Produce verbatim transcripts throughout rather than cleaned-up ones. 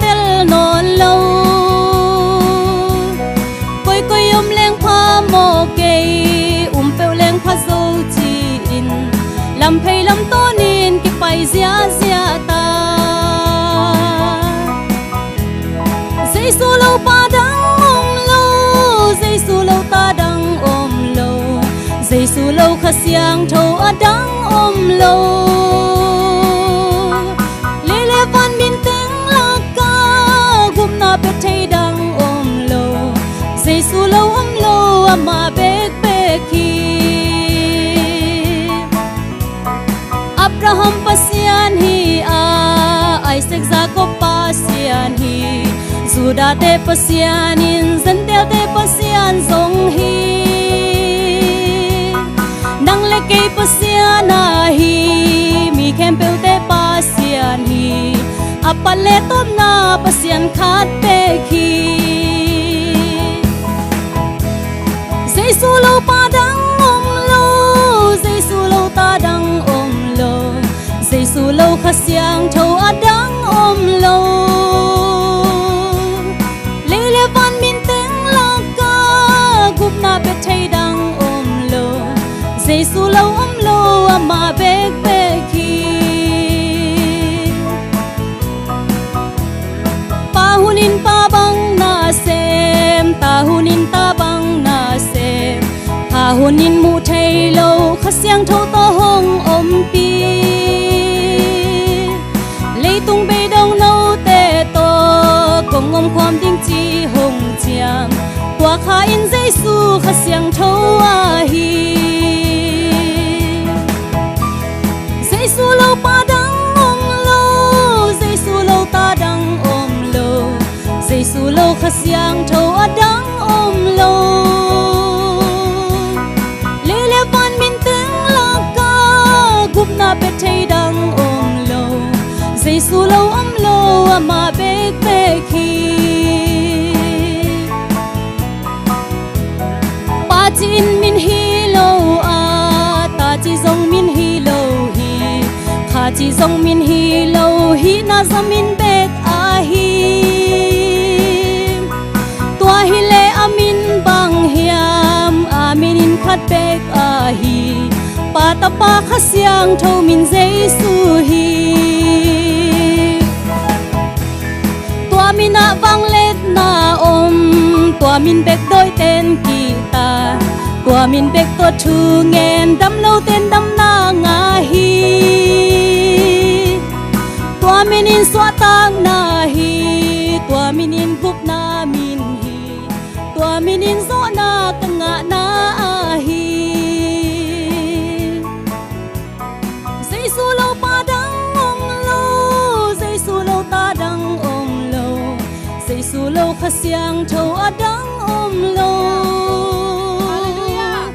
tel nawn lo. Koikoi om leng pha maw kei, um peuh leng pha zo ci-in lamphei lamtawnin kipai ziahziah ta. Jesu lo pa dang om lo, Jesu lo ta dang om lo, Jesu lo Kha Siangtho a dang om lo. Lei le van min teng laka gupna pia thei dang om lo, Jesu lo om lo, amah bekbek hi. Abraham Pasian hi a, Isaac Jacob Pasian hi, Judah te Pasian in Gentile te Pasian zong hi. Nang le kei Pasian ahi, mi khempeuhte Pasian hi, a pat le tawpna Pasian khat bek hi. Jesu lo pa dang om lo, Jesu lo ta dang om lo, Jesu lo Kha Siangtho a dang om lo. Lei le van min teng laka gupna pia thei dang om lo, Jesu lo om lo, amah bekbek hi. Pa hunin pa bang na sem, ta hunin ta bang na sem, kha hunin muh thei lo, Kha Siangtho tawh hong ompih. Leitung beidong note tawh kong om khuam ding ci hong ciam, tua kha in Jesu Kha Siangtho ahi. Jesu lo pa dang om lo, Jesu lo ta dang om lo, Jesu lo Kha Siangtho a dang om lo. Lei le van min teng laka gupna pia thei dang om lo, Jesu lo om lo, amah bekbek hi. Pa ci-in min hi lo a, ta ci zong min hi lo hi, kha ci zong min hi lo, hihna zamin bek ahi. Tua hileh a min bang hiam, a min in khat bek ahi, Pa, Tapa, Kha Siangtho min Jesu hi. Tua min ah vangliatna om, tua min bek dawiten kihta, tua min bek tawh thu ngen, damloten damna ngah hi. Tua min in suahtakna hi, tua min in gupna min hi, tua min in zawhna ka ngahna ahi. Jesu lo pa dang om lo, Jesu lo ta dang om lo, Jesu lo Kha Siangtho a dang om lo. Halleluiah.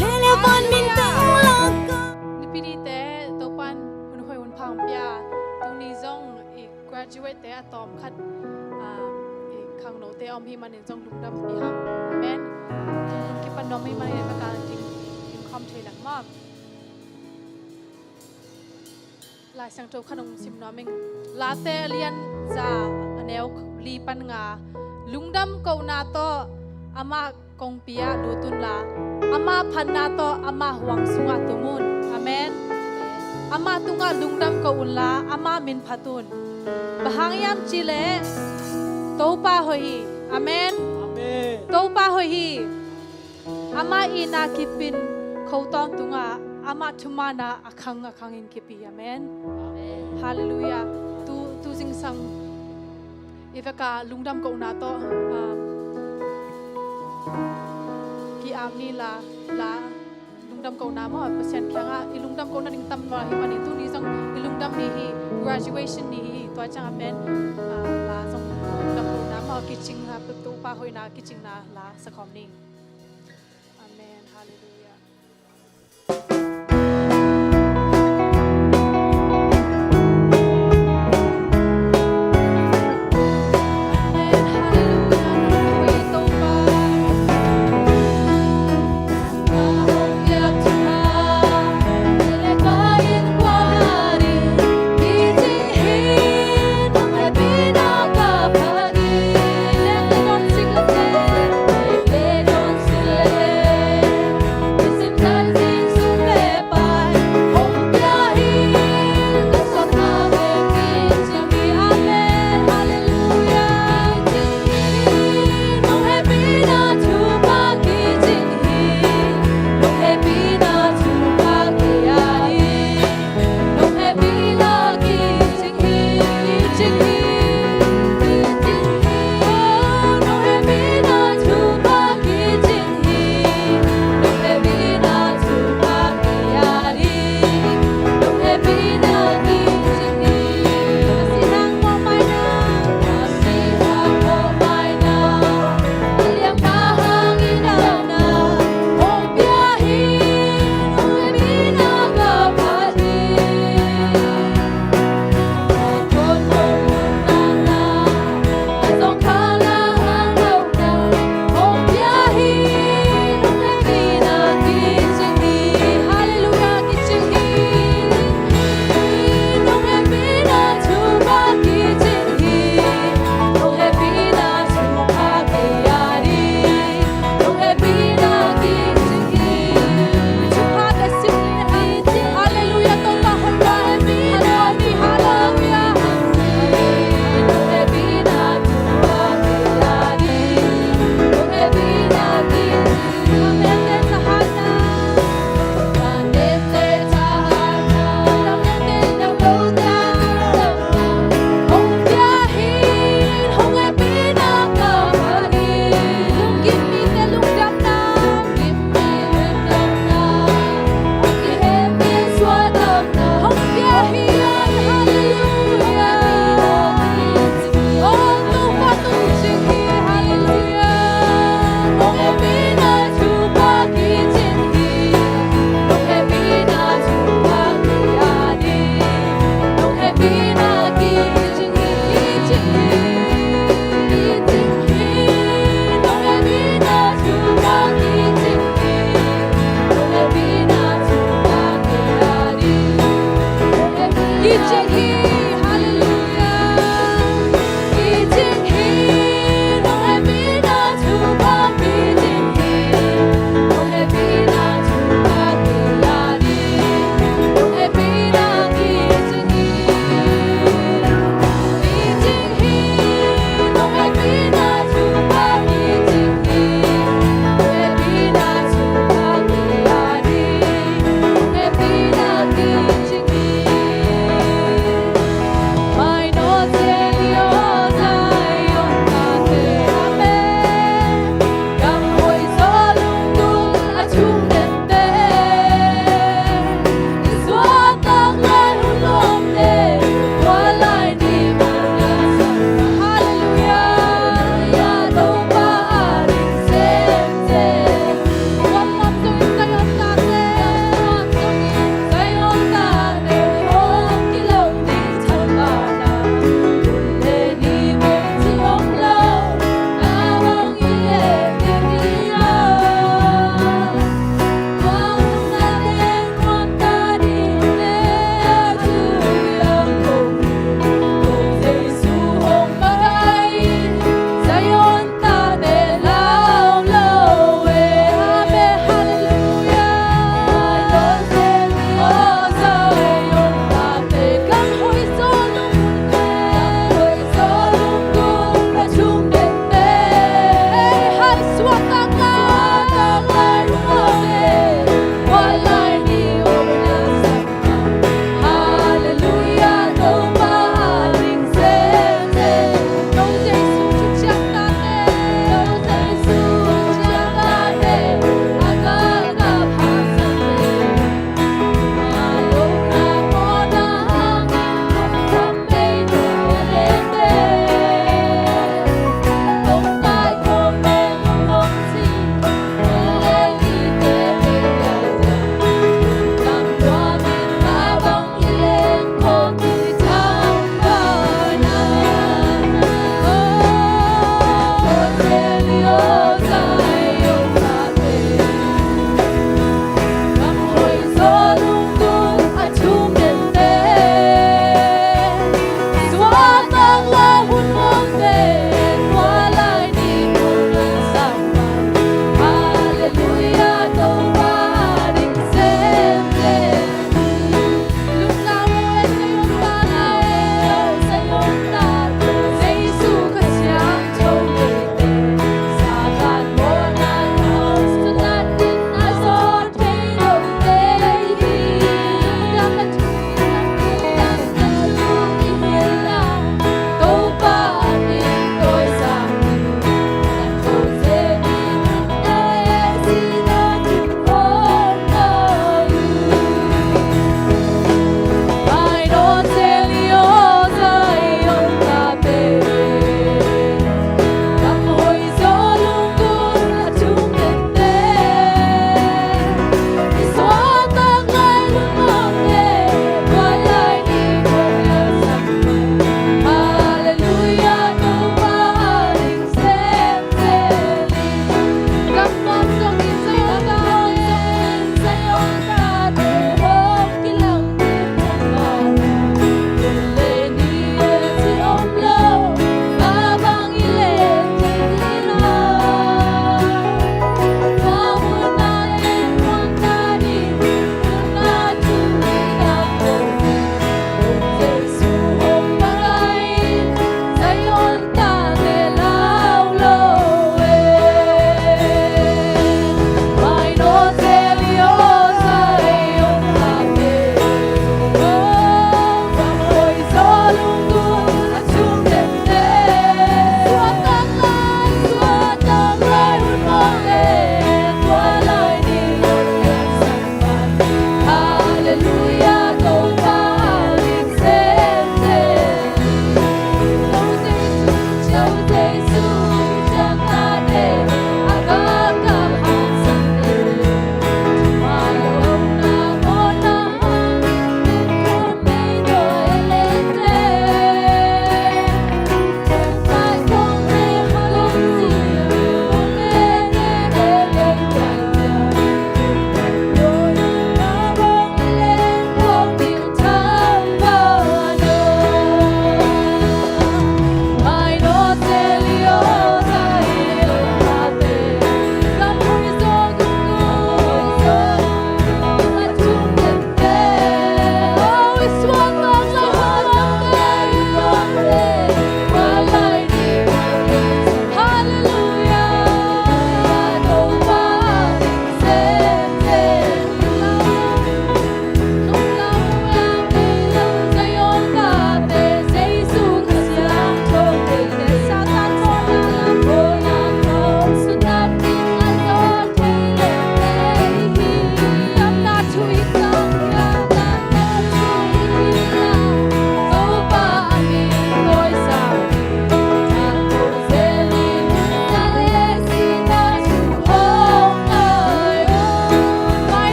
Lei le van min teng laka. Nipi nite Topa'n hun hoih hun pha hong pia, tuni zong i graduate te a tawm khat, ah, i khangnote a om hi manin zong lungdam i hang. Amen. Tun kipan nuam hi manin a ka kin, kin khawm thei lak maw. Lai Siangtho khat hong sim nuam ing. Late a lian za a neu li pan nga. Lungdam kohna tawh amah kongpi ah lut unla, ama phatna tawh ama huang sungah tum un. Amen. Ama tungah lungdam ko unla, ama min phat un. Bang hang hiam cih leh Topa hoih hi. Amen. Amen. Topa hoih hi. Ama itna kip in kho tawntung a, ama thumanna a khang a khang in kip hi. Amen. Amen. Halleluiah. Tu, tu zingsang i vek a lungdam kohna tawh, um, ki-ap ni la, la lungdam kohna maw, Pasian kiangah i lungdam kohna ding tam lua hi manin tuni zong i lungdam ni hi, graduation ni hi, tua ciangah pen, uh, la zong lungdam kohna maw, kicing, uh, Topa hoihna kicingna la sa khawm ni. Amen. Halleluiah.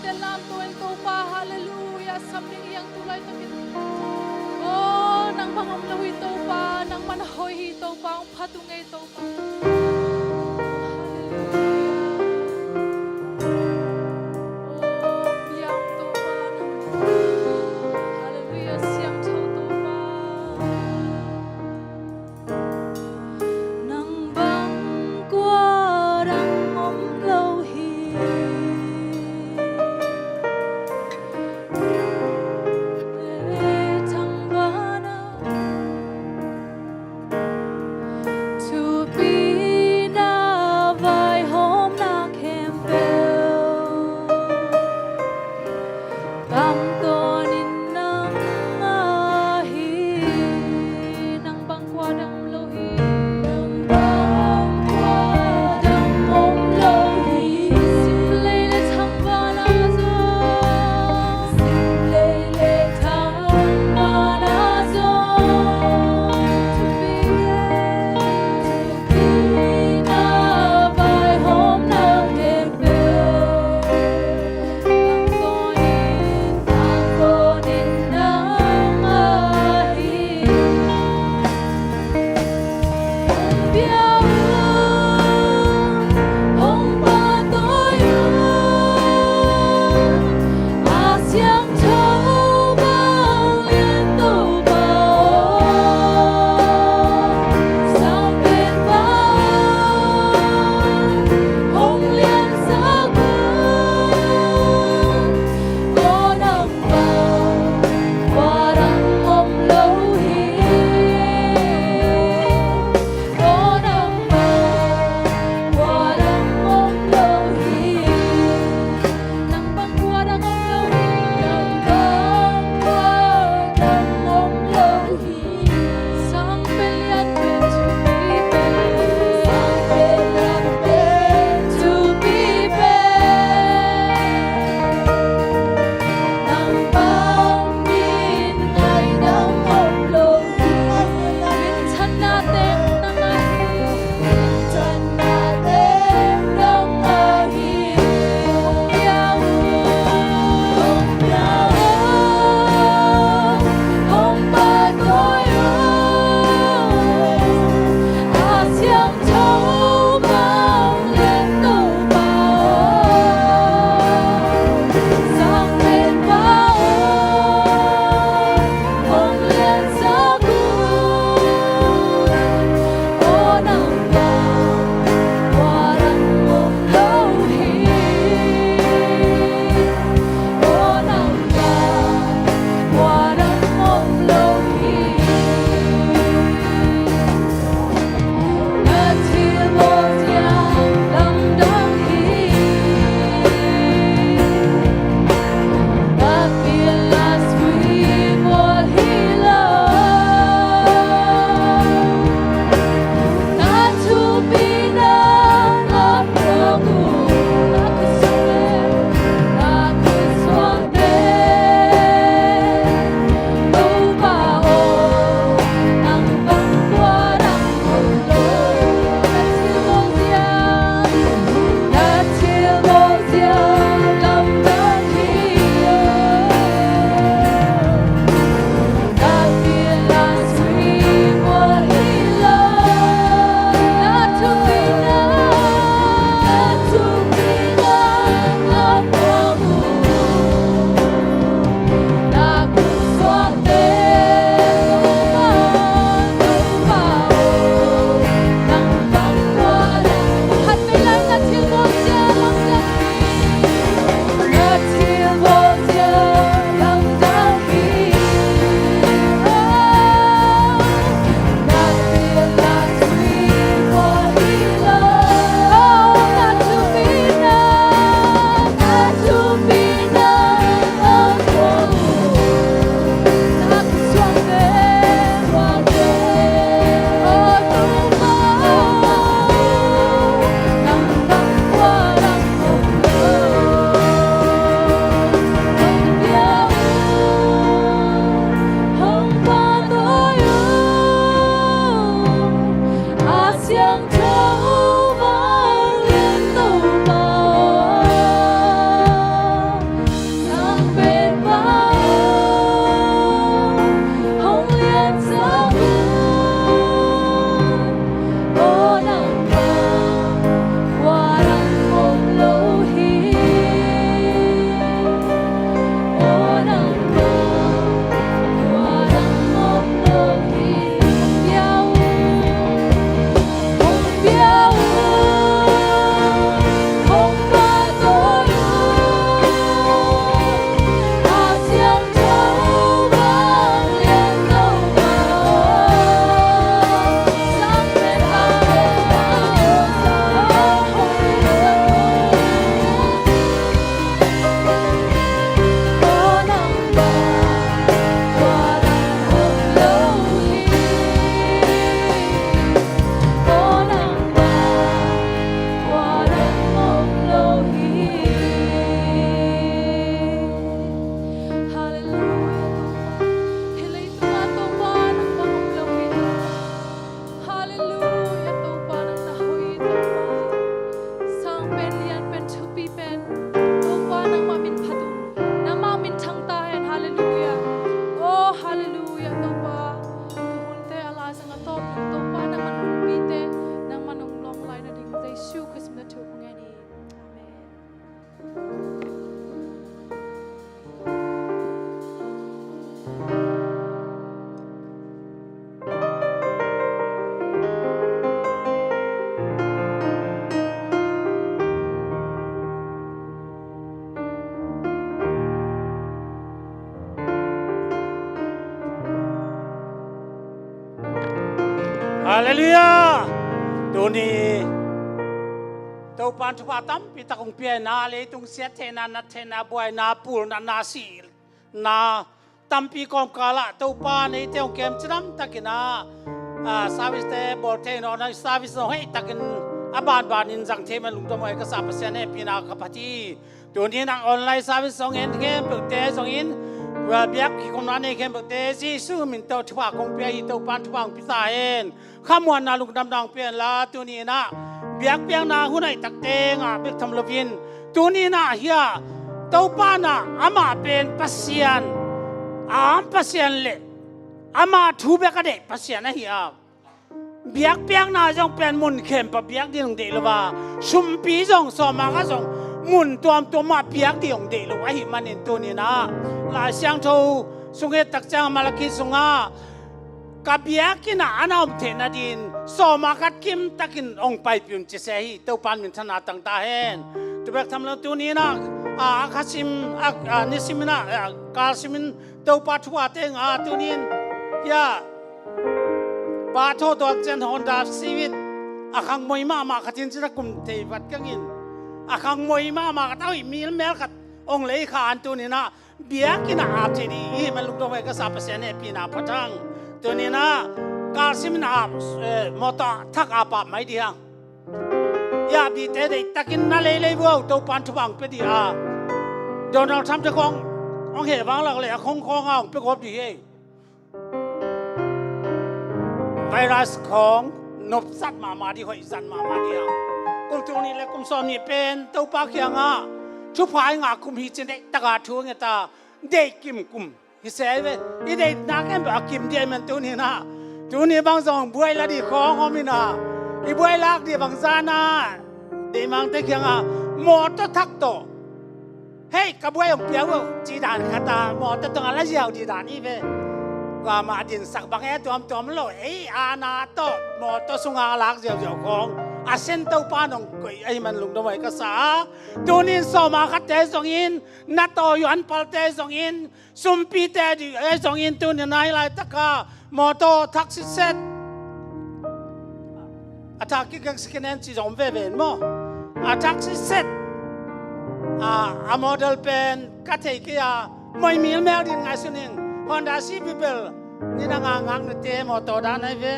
Te lamto in Topa, halleluia, samling i ang tu laitakin. Oh, nang bang om lo hi Topa, nang man a hoih hi Topa, hong phat ung ei Topa. Halleluia. Oh, bia ung Topa, nang bang. Halleluia, siangtho Topa. Nang bang kua dang om lo hi. Lei thangvana thupi Halleluiah. Tuni Topan thupha tampi tak hong pia in ah, leitung siat theihna, nat theihna, buaina, pulna, na, sihna tampi kawmkal ah Topan eite hong kem cidam takin ah, ah, service te bawl thei nawn, service zong hoih takin a banbanin zang thei man lungdam huai ka sa, Pasian hehpihna ka phat hi. Tuni in ah online service zong en khempeuhte zongin, biak kikumna nei khempeuhte Jesu min tawh thupha kong pia hi. Topan thupha hong pia ta hen. Khamuanna lungdamna hong pia hen la, tuni in ah biakpiakna hun hoih takte ngah bek tham loin, tuni in ah hiah Topan ah amah pen Pasian, a am Pasian le ama thu bek a deih Pasian ahi a, biakpiakna zong pen mun khempeuh biak ding hong deih lo a, sumpi zong, sawma khat zong mun tuamtuam ah biak ding hong deih lo ahih manin, tuni in ah Lai Siangtho sung i et tak ciang, Malakhi sungah, ka biakinn ah a na om theih nadingin sawma khat kim takin hong paipih un, ci se hi. Topan minthanna tang ta hen. Tua bek tham lo, tuni in ah, a, a khasim, a, a nisim in ah, a, kalsim in Topa thuphate ngah a, tuni in hiah Pa Tho Tuan Cian Honda Civic, a khangmoi mahmah khat in, cina kum thei vat keng in, a khangmoi mahmah khat, a hoih milmel khat hong lei kha in, tuni in ah biakinn ah ap thei ding i hih man lungdam huai ka sa, Pasian hehpihna phat hang. Tuni in ah kalsim in ap, eh, mawtaw thak ap ap mai ding hang. I ap dingte deih takin na leilei uh, Topan thupha hong pia ding a, Donald Trump te khawng hong heh vang lak leh a khong khawng a hong pia gawp ding hi. Virus khawng nop zat mahmah ding, hoih zat mahmah ding a, kum tul nih le kum sawm nih pen Topa kiangah thupha i ngah kum hi ci-in deih taka thu nget a, deih kim kum hi se ve. I deihna khempeuh a kim ding ahih man, tuni in ah, tuni bang zong buai la ding khawng om in ah, i buai lak ding bang zan ah, deihmangte kiangah mawtaw thak tawh, "Hei, ka buai hong pia uh," cih dan khat a, mawtaw tungah la ziau ding dan hi ve. Kuamah dinsak bang e, tuamtuam lo, ei aana tawh mawtaw sungah lak ziauziau khawng a sen Topa in hong koih ahih man lungdam huai ka sa a, tuni in sawma khatte zongin, na tawi uh an palte zongin, sumpite dih, eh, zongin, tuni in ah hih laitak ah mawtaw thak sitset, a thak kik keng second hand cih zong om veve in maw, a thak sitset, a, a model pen ka thei kei a, moi milmel ding ngaihsun ing. Honda Civic bel nidang a ngaknate mawtaw dan ahi ve.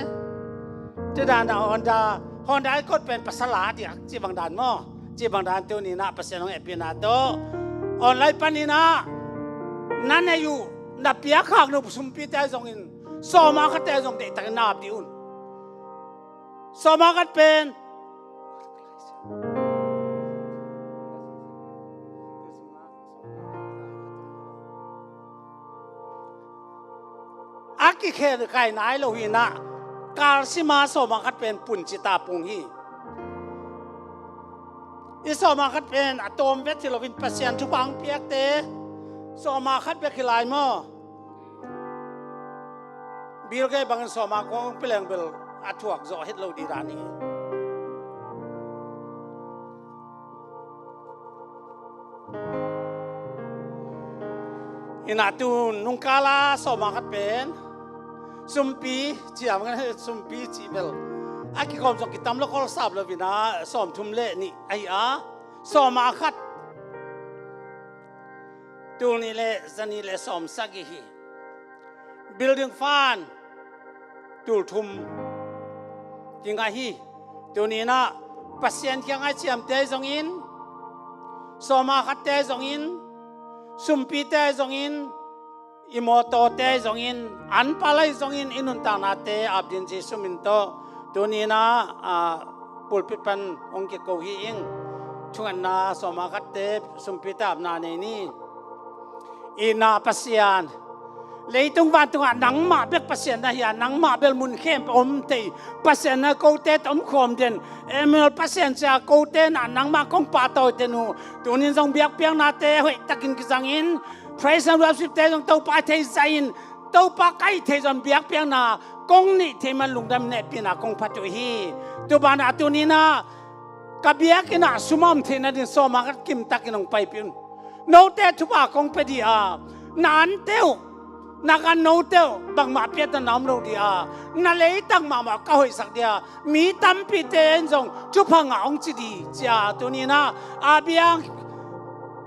Tua dan a Honda, Honda Accord pen pasal a diak cih bang dan maw, cih bang dan, tuni in ah Pasian hong hehpihna tawh online panin ah na neih uh, na piakkhak nop uh sumpite zongin, sawma khatte zong deihtakin na ap dih un. Sawma khat pen a kikhen kai nai lo hi in ah, kalsim a sawma khat pen pun ci ta pung hi. I sawma khat pen a tawm vet hi loin, Pasian thupha hong piakte sawma khat bek hi lai maw? Bill Gates bangin sawma kua hong pia leng bel a thuak zawh het lo ding dan hi. Hi in ah tu nungkal a sawma khat pen sumpi, ciam ngan sumpi cih bel a kikhawm zong kitam lo, kholsap lo in ah sawmthum le nih ahi a, sawma khat tul nih le za nih le sawmsagih hi. Building fund tul thum kingah hi. Tuni in ah Pasian kiangah i ciamte zongin, sawma khatte zongin, sumpite zongin, i mawtawte zongin, an pal ahi zongin i nuntaknate ap ding Jesu min tawh tuni in ah, ah, pulpit pan hong kiko hi ing. Thungetna sawma khatte, sumpite apna nei ni. I na Pasian, leitung vantungah nangmah bek Pasian na hi a, nangmah bel mun khempeuh om thei Pasian na, kote tawh om khawm den Emmanuel Pasian cia kote na nangmah kong pahtawi ten uh. Tunin zong biakpiaknate hoih takin kizangin, praise and worship te zong Topa thei zahin, Topa ka hih thei zong biakpiakna kong neih thei man lungdam, hehpihna kong phat uh hi. Tua banah tunin ah ka biakinn ah sum a om theih nading sawma khat kimtakin hong paipih un. Note thupha kong pia dih a, na ante uh Na gannote uh bangmah piatna na om lo dih a, na leitang mahmah ka hoihsak dih a, mi tampite in zong thupha ngah hong ci dih ci a, tuni-in ah a biang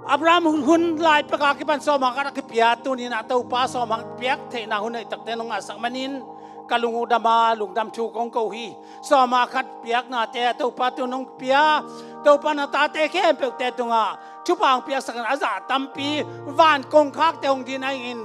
Abraham hun lai pek a kipan sawmah khat a kipia, tuni-in ah Topa sawmah piak theihna hun hoihtakte nong ngahsak manin ka lung uh dam a, lungdam thu kong ko hi. Sawmah khat piaknate Topa tu nong pia, Topa na tate khempeuhte tungah thupha hong piaksak in, a zah tampi van kongkhakte hong dih na ing in,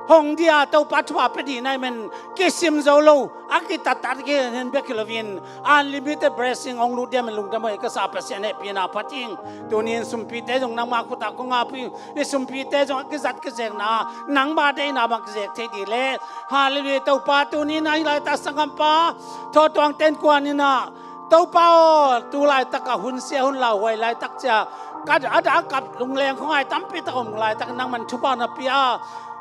hong dih a, Topa thupha pia dih na ing man, kisim zo lo, a kitattat kihen bek hi loin unlimited blessing hong lut dih man lungdam hoih ka sa, Pasian hehpihna phat ing. Tuni-in sumpite zong nangma khut ah kong ap hi. I sumpite zong a kizat kizekna, nangma deihna bang kizek thei dih leh. Halleluiah, Topa, tuni-in ah hih laitak sanggampa Thawtuang Ten Kuan in ah, Topa aw, tu laitak a hun sia hun lauhuai laitak cia, ka a dah kap lungleng khuangai tampi tak om laitak nangman thupha na pia a,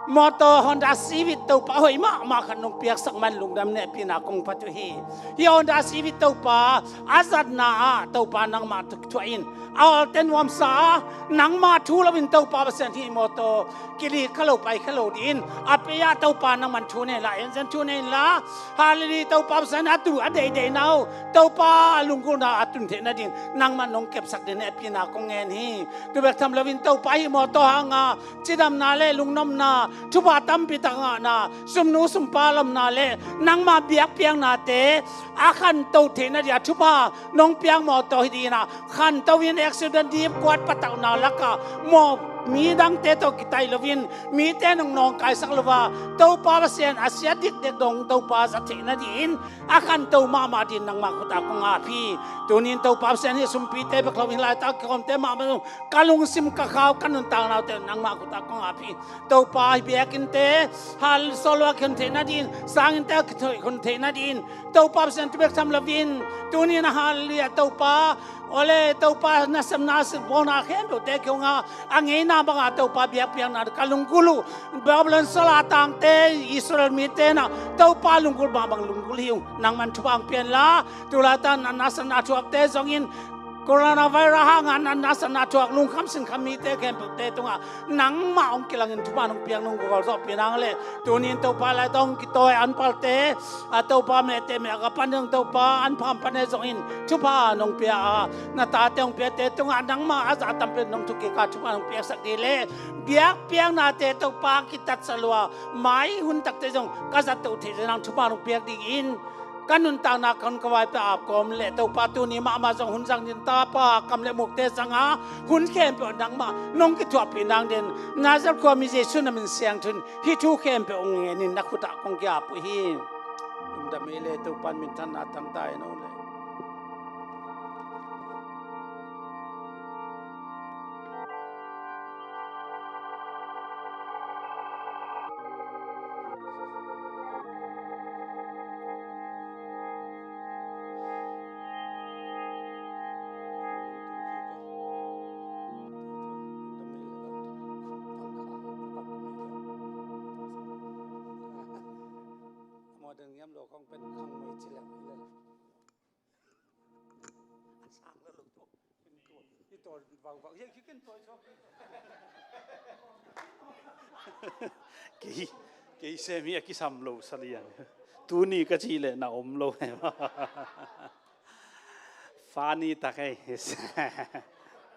mawtaw Honda Civic Topa hoih mahmah khat nong piaksak man lungdam hehpihna kong phat uh hi. Hih Honda Civic Topa a zatna ah Topa nangmah thuah in, a awlte nuamsa a, nangmah thu loin Topa Pasian hih mawtaw kilik kha lo, pai kha lo dih in, a pei ah Topa nangman thu nei inla, engine thu nei inla. Halleluiah, Topa Pasian a tu a deihdeihna uh, Topa a lunggulhna a tun theih nadingin nangman nong kepsak ding hehpihna kong ngen hi. Tu bek tham loin Topa hih mawtaw hanga cidamna le lungnopna, thupha tampi tak ngahna, sumnu sumpa lomna le nangma biakpiaknate a khanto theih nading a thupha nong piak mawtaw hi dih in ah, khanto in accident dip kuat patauhna lakah maw, midangte tawh kitaih loin, mite nong nawngkaisak lo a, Topa Pasian a siat dikdek dong Topa za theih nadingin a khanto mahmah dingin nangma khut ah kong ap hi. Tuni-in Topa Pasian hih sumpite bek lo, hih laitak kikhawmte mahmah zong ka lungsim ka khau ka nuntaknaute nangma khut ah kong ap hi. Topa hih biakinnte hal solo a kikhun theih nadingin, sanginnte a kikhun theih nadingin, Topa Pasian tu bek tham loin, tuni-in a hal liah Topa, ole Topa nasepna sitbawlna khempeuhte kiunga a ngeina banga Topa biakpiakna ka lunggulh uh. Babylon sal a tangte Israel mite na Topa lunggulh bangbang lunggulh hi uh, nangman thupha hong pia inla. Tu laitak natna satna thuakte zongin, coronavirus hanga natna satna thuak lungkham sinkham mite khempeuhte tungah nangmah hong kilangin thupha nong piak nong gualzawhpih nang leh, tuni-in Topa laitak hong kitawi anpalte a Topa mehte meh a ka pan ding Topa anpha pan e zongin thupha nong pia a, na tate hong piate tungah nangmah a zah tampi nong thukik a thupha nong piaksak dih leh, biakpiaknate Topa kitatsa lua mai hun takte zong ka zatto theih nang thupha nong piak dingin, ka nuntakna ka hun ka vaipi a ap kawm leh Topa tuni mahmah zong hun zang ding Tapa kam le mukte zanga hun khempeuh nangmah nong kithuahpih nang dingin Nazareth khuami Jesu na min siangtho in hih thu khempeuh hong ngenin na khut ah kong ki-ap uh hi. Lungdam ei le Topa in minthanna tangta in aw le. Modern ngiam lo kong pen khang mai ci leng hi le. A sang lo lo to. I tawl vang vang. Hi, hi ken tawl zo. Kei, kei sem hi a kisam lo sa lian. Tuni ka cih leh na om lo em. Funny tak ei.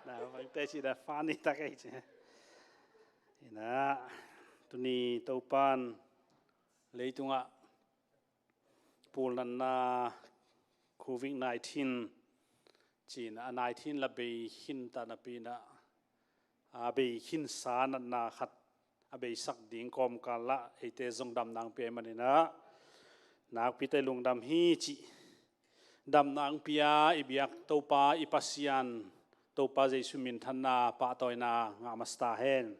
Na bangte cih dah funny tak ei ci. Ina, tuni Topan leitungah pulnatna covid nineteen cihna a nineteen la bei khin ta napi-in ah, a bei khinsa natna khat a beisak ding kawmkal ah eite zong damna hong pia ahih manin ah, nakpite lungdam hi cih damna hong pia i biak Topa i Pasian Topa Jesu minthanna pahtawina ngah masa ta hen.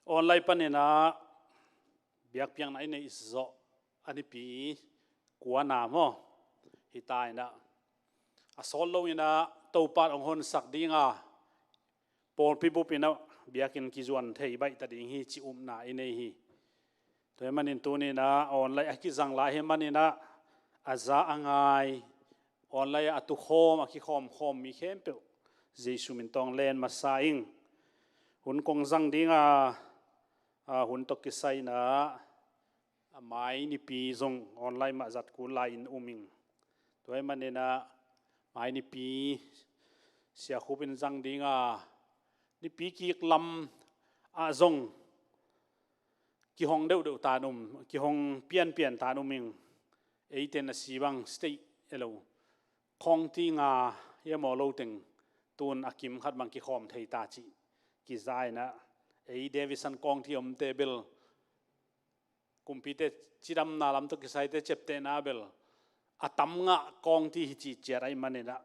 Online panin ah biakpiakna i neih zawh a nipi kuana maw, hi ta in ah, a sawt lo in ah Topa hong honsak ding a, pawlpi bup in ah biakinn kizuan thei baih ta ding hi cih upna i nei hi. Tua ahih manin tuni-in ah online a kizang lai ahih manin ah, a za a ngai, online a tukhawm a kikhawmkhawm mi khempeuh Jesu min tawh len masa ing. Hun kong zang ding a, a hun tawh kisai inah a mai nipi zong online mah zat kul lai-in um ing. Tua ahih manin ah mai nipi Sia Khup in zang ding a, nipi kik lam ah zong kihong deuhdeuh tan um, kihong pianpian tan um ing. Eite na si bang state elo, kawngti nga hiam aw lo teng tun a kim khat bang kikhawm thei ta cih kiza inah, ei Davidson kawngti omte bel kumpite cidamna lam tawh kisaite ciaptehna bel a tam ngah kawngti hi cih ciat ahih manin ah,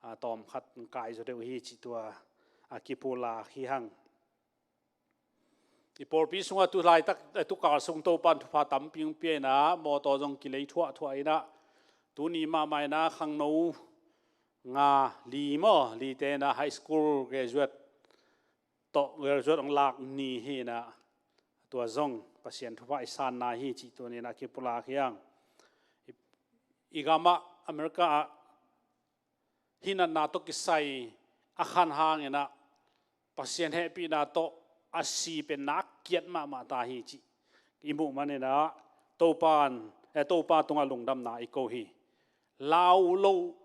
a tawm khat kai zaw deuh hi cih tua a kipulak hi hang. I pawlpi sungah tu laitak, eh, tu kal sung Topa'n thupha tampi hong pia inah, mawtaw zong kilei thuahthuah inah, tuni mahmah inah khangno nga, li maw, lite inah high school graduate tawh, graduate hong lak ni hi inah, tua zong Pasian thupha i sanna hi cih tuni inah kipulak hi hang. I, i gamah, America ah hih natna tawh kisai a khan hang inah Pasian hehpihna tawh a si pen nak kiat mahmah ta hi cih i muh manin ah, Topa'n, eh, Topa tungah lungdamna i ko hi. Lau lo,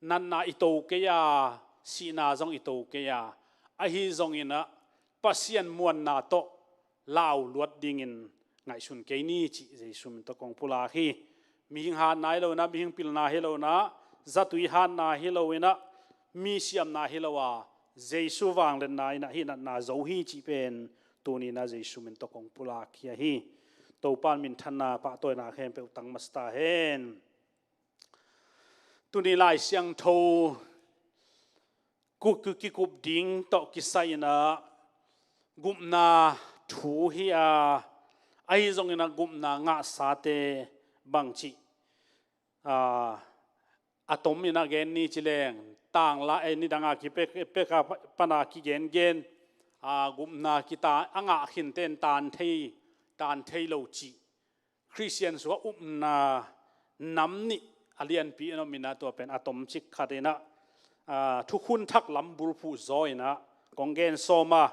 natna i to kei a, sihna zong i to kei a, ahi zongin ah Pasian muanna tawh lau luat dingin ngaihsun kei ni cih Jesu min tawh kong pulak hi. Mihing hatna hi lo inah, mihing pilna hi lo inah, zatui hatna hi lo inah, mi siamna hi lo a, Jesu vangliatna inah hih natna zo hi cih pen tuni inah Jesu min tawh kong pulak hi ahi. Topa'n minthanna pahtawina khempeuh tang masa ta hen. Tuni Lai Siangtho ku-, ku-, kikup ding tawh kisai inah gupna thu hi a, ahi zongin ah gupna ngahsate bangci, ah, a tom inah gen ni ci leng, tangla, eh, nidang a kipek, pek a pa-, pan a kigengen, ah, gupna kita a ngah khinte in tan thei, tan thei lo cih Khristian sungah upna nam nih a lianpi in om inah, tua pen a tomcik khat inah, ah, thukhun thak lam bulphuh zaw inah kong gen sawm a.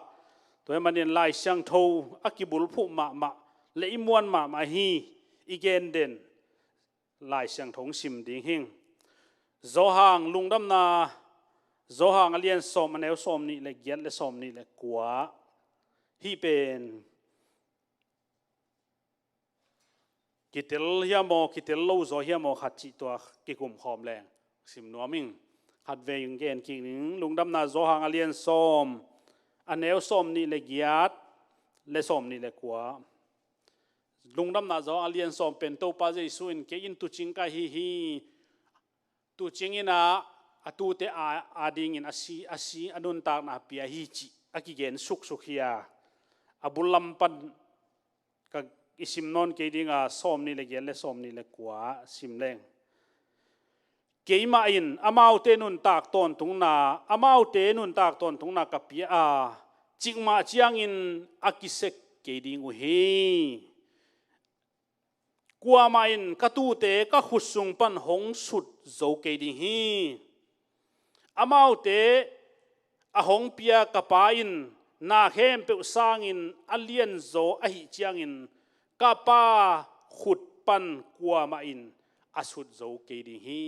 Tua ahih manin Lai Siangtho a kibulphuh mahmah le i muan mahmah hi, i gen den Lai Siangtho hong sim ding hing. Johan, Lungdamna Johan a lian sawm, a neu sawm nih le giat le sawm nih le kua. Hih pen kitel hiam aw, kitel lo zaw hiam aw khat cih tua kikum khawm leng sim nuam ing. Khatvei in gen kik ning. Lungdamna Johan a lian sawm, a neu sawm nih le giat le sawm nih le kua. Lungdamna Johan a lian sawm pen Topa Jesu in, "Kei in tuucing ka hi hi. Tuucing inah a tuute a, a dingin a si, a si, a nuntakna a pia hi," cih a kigen suksuk hi a, a bul lam pan ka i sim nawn kei ding a, sawm nih le giat le sawm nih le kua sim leng. "Keimah in amaute nuntak tawntungna, amaute nuntak tawntungna ka pia a, cikmah ciangin a kisek kei ding uh hi. Kuamah in ka tuute ka khut sung pan hong sut zo kei ding hi. Amaute a hong pia ka Pa in na khempeuh sangin a lianzaw ahih ciangin ka Pa khut pan kuamah in a sut zo kei ding hi."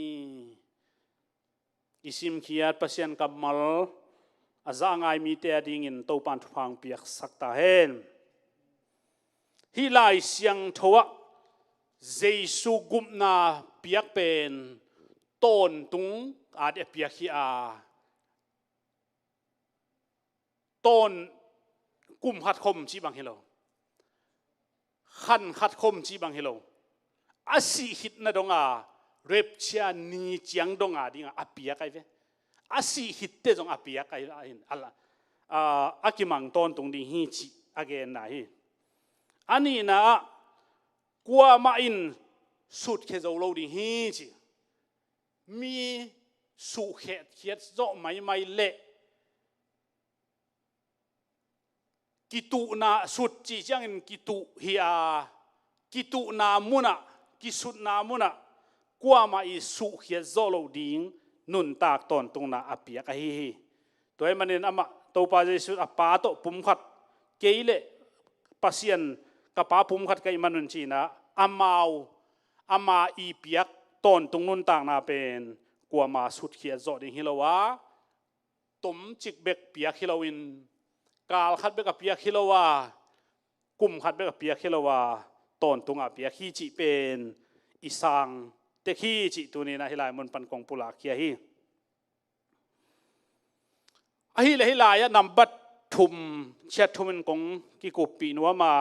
I simkhiat Pasian kammal a za a ngai mite a dingin Topa'n thupha hong piaksak ta hen. Hih Lai Siangtho ah Jesu gupna piak pen tawntung a ding a piak hi a, tawn kum khat khom cih bang hi lo, khan khat khom cih bang hi lo, a sih khitna dong a, rapture ni ciang dong a ding a, a piak ahi ve. A sih khitte zong a piak ahi, ahi, a la, a, a kimang tawntung ding hi cih a genna hi. A nihna ah kuamah in sutkhia zo lo ding hi ci. Mi suhkhiat khiat zawh maimai leh kituhna, sut cih ciangin kituh hi a, kituhna munah, kisutna munah kuamah i suhkhiat zawh loh ding nuntak tawntungna a piak ahi hi. Tua ahih manin amah, Topa Jesu a Pa tawh pumkhat, kei le Pasian ka pa pum khat ka hih manun ci-in ah amau, ama i piak tawntung nuntakna pen kuama sutkhiat zawh ding hi lo a, tomcik bek piak hi loin, kal khat bek a piak hi lo a, kum khat bek a piak hi lo a, tawntungah a piak hi cih pen i sang tek hi cih tuni-in ah hih lai mun pan kong pulakkhia hi. Ahih leh hih lai-ah nambat thum, chiat thumin kong kikuppih nuam a,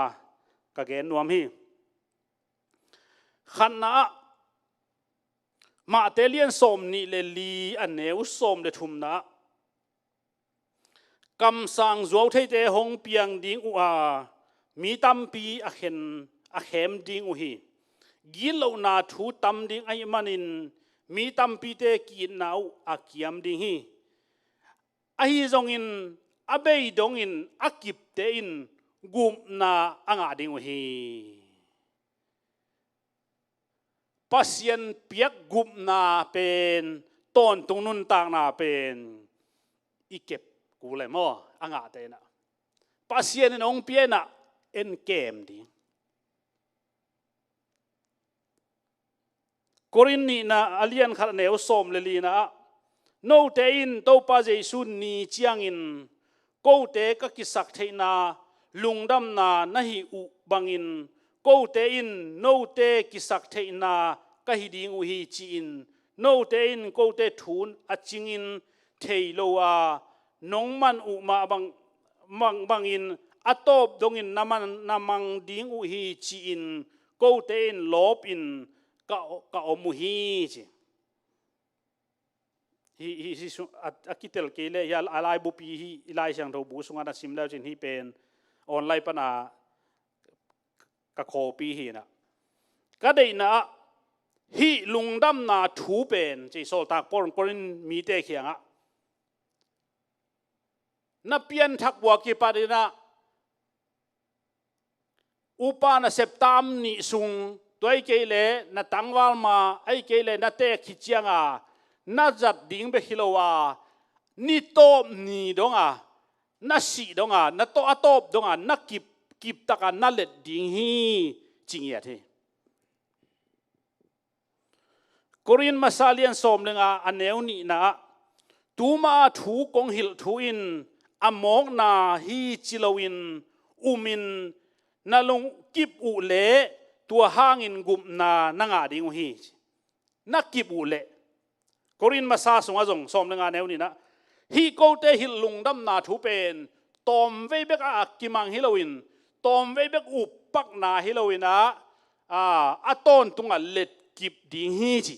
ka gen nuam hi. Khatna-ah, Mate lian sawm nih le li a neu sawm le thumna-ah, kamsang zuautheite hong piang ding uh a, mi tampi a khen, a khem ding uh hi. Gitlohna thu tam ding ahih manin mi tampite ki-itna uh a kiam ding hi. Ahi zongin a bei dongin a kipte in gupna a ngah ding uh hi. Pasian piak gupna pen, tawntung nuntakna pen i kep kul e maw, a ngahte in ah. Pasian in hong pia in ah en kem ding. Korin nihna a lian khat a neu sawm le lina-ah, note in Topa Jesu ni ciangin kote ka kisaktheihna lungdamna na hih uh bangin kote in note kisaktheihna ka hi ding uh hi, ci-in note in kote thu a cingin thei lo a, nong man uh mah bang, mang, bangin a tawp dongin na man, na mang ding uh hi, ci-in kote in lawpin ka, ka om uh hi, ci. Hi, hi, hi sung, a, a kitel kei leh, hi a, a laibupi hi, i Lai Siangtho bu sungah na sim leu cin hi pen online pana ka copy hi na. Ka deihna-ah, hih lungdamna thu pen, ci, sawltak Paul in Korin mite kiangah, na pianthak uh a kipat in ah, upa nasep tam nih sung, tua ahih kei leh na tangval ma, ahih kei leh na teek khit cianga na zat ding bek hi lo a, ni tawp ni donga, na sih donga, na tawp, a tawp donga na kip, kiptaka na let ding hi, ci ngiat hi. Korin masa lian sawm le nga a neu nihna-ah, tuma a thu kong hilh thu in a mawkna hi ci loin umin na lungkip uh leh tua hangin gupna na ngah ding uh hi. Na kip uh leh. Korin masa sungah zong sawm le nga neu nihna-ah, hih kote hilh lungdamna thu pen tawmvei bek a kimang hi loin, tawmvei bek uppakna hi loin ah, a, a tawntungah letkip ding hi, ci.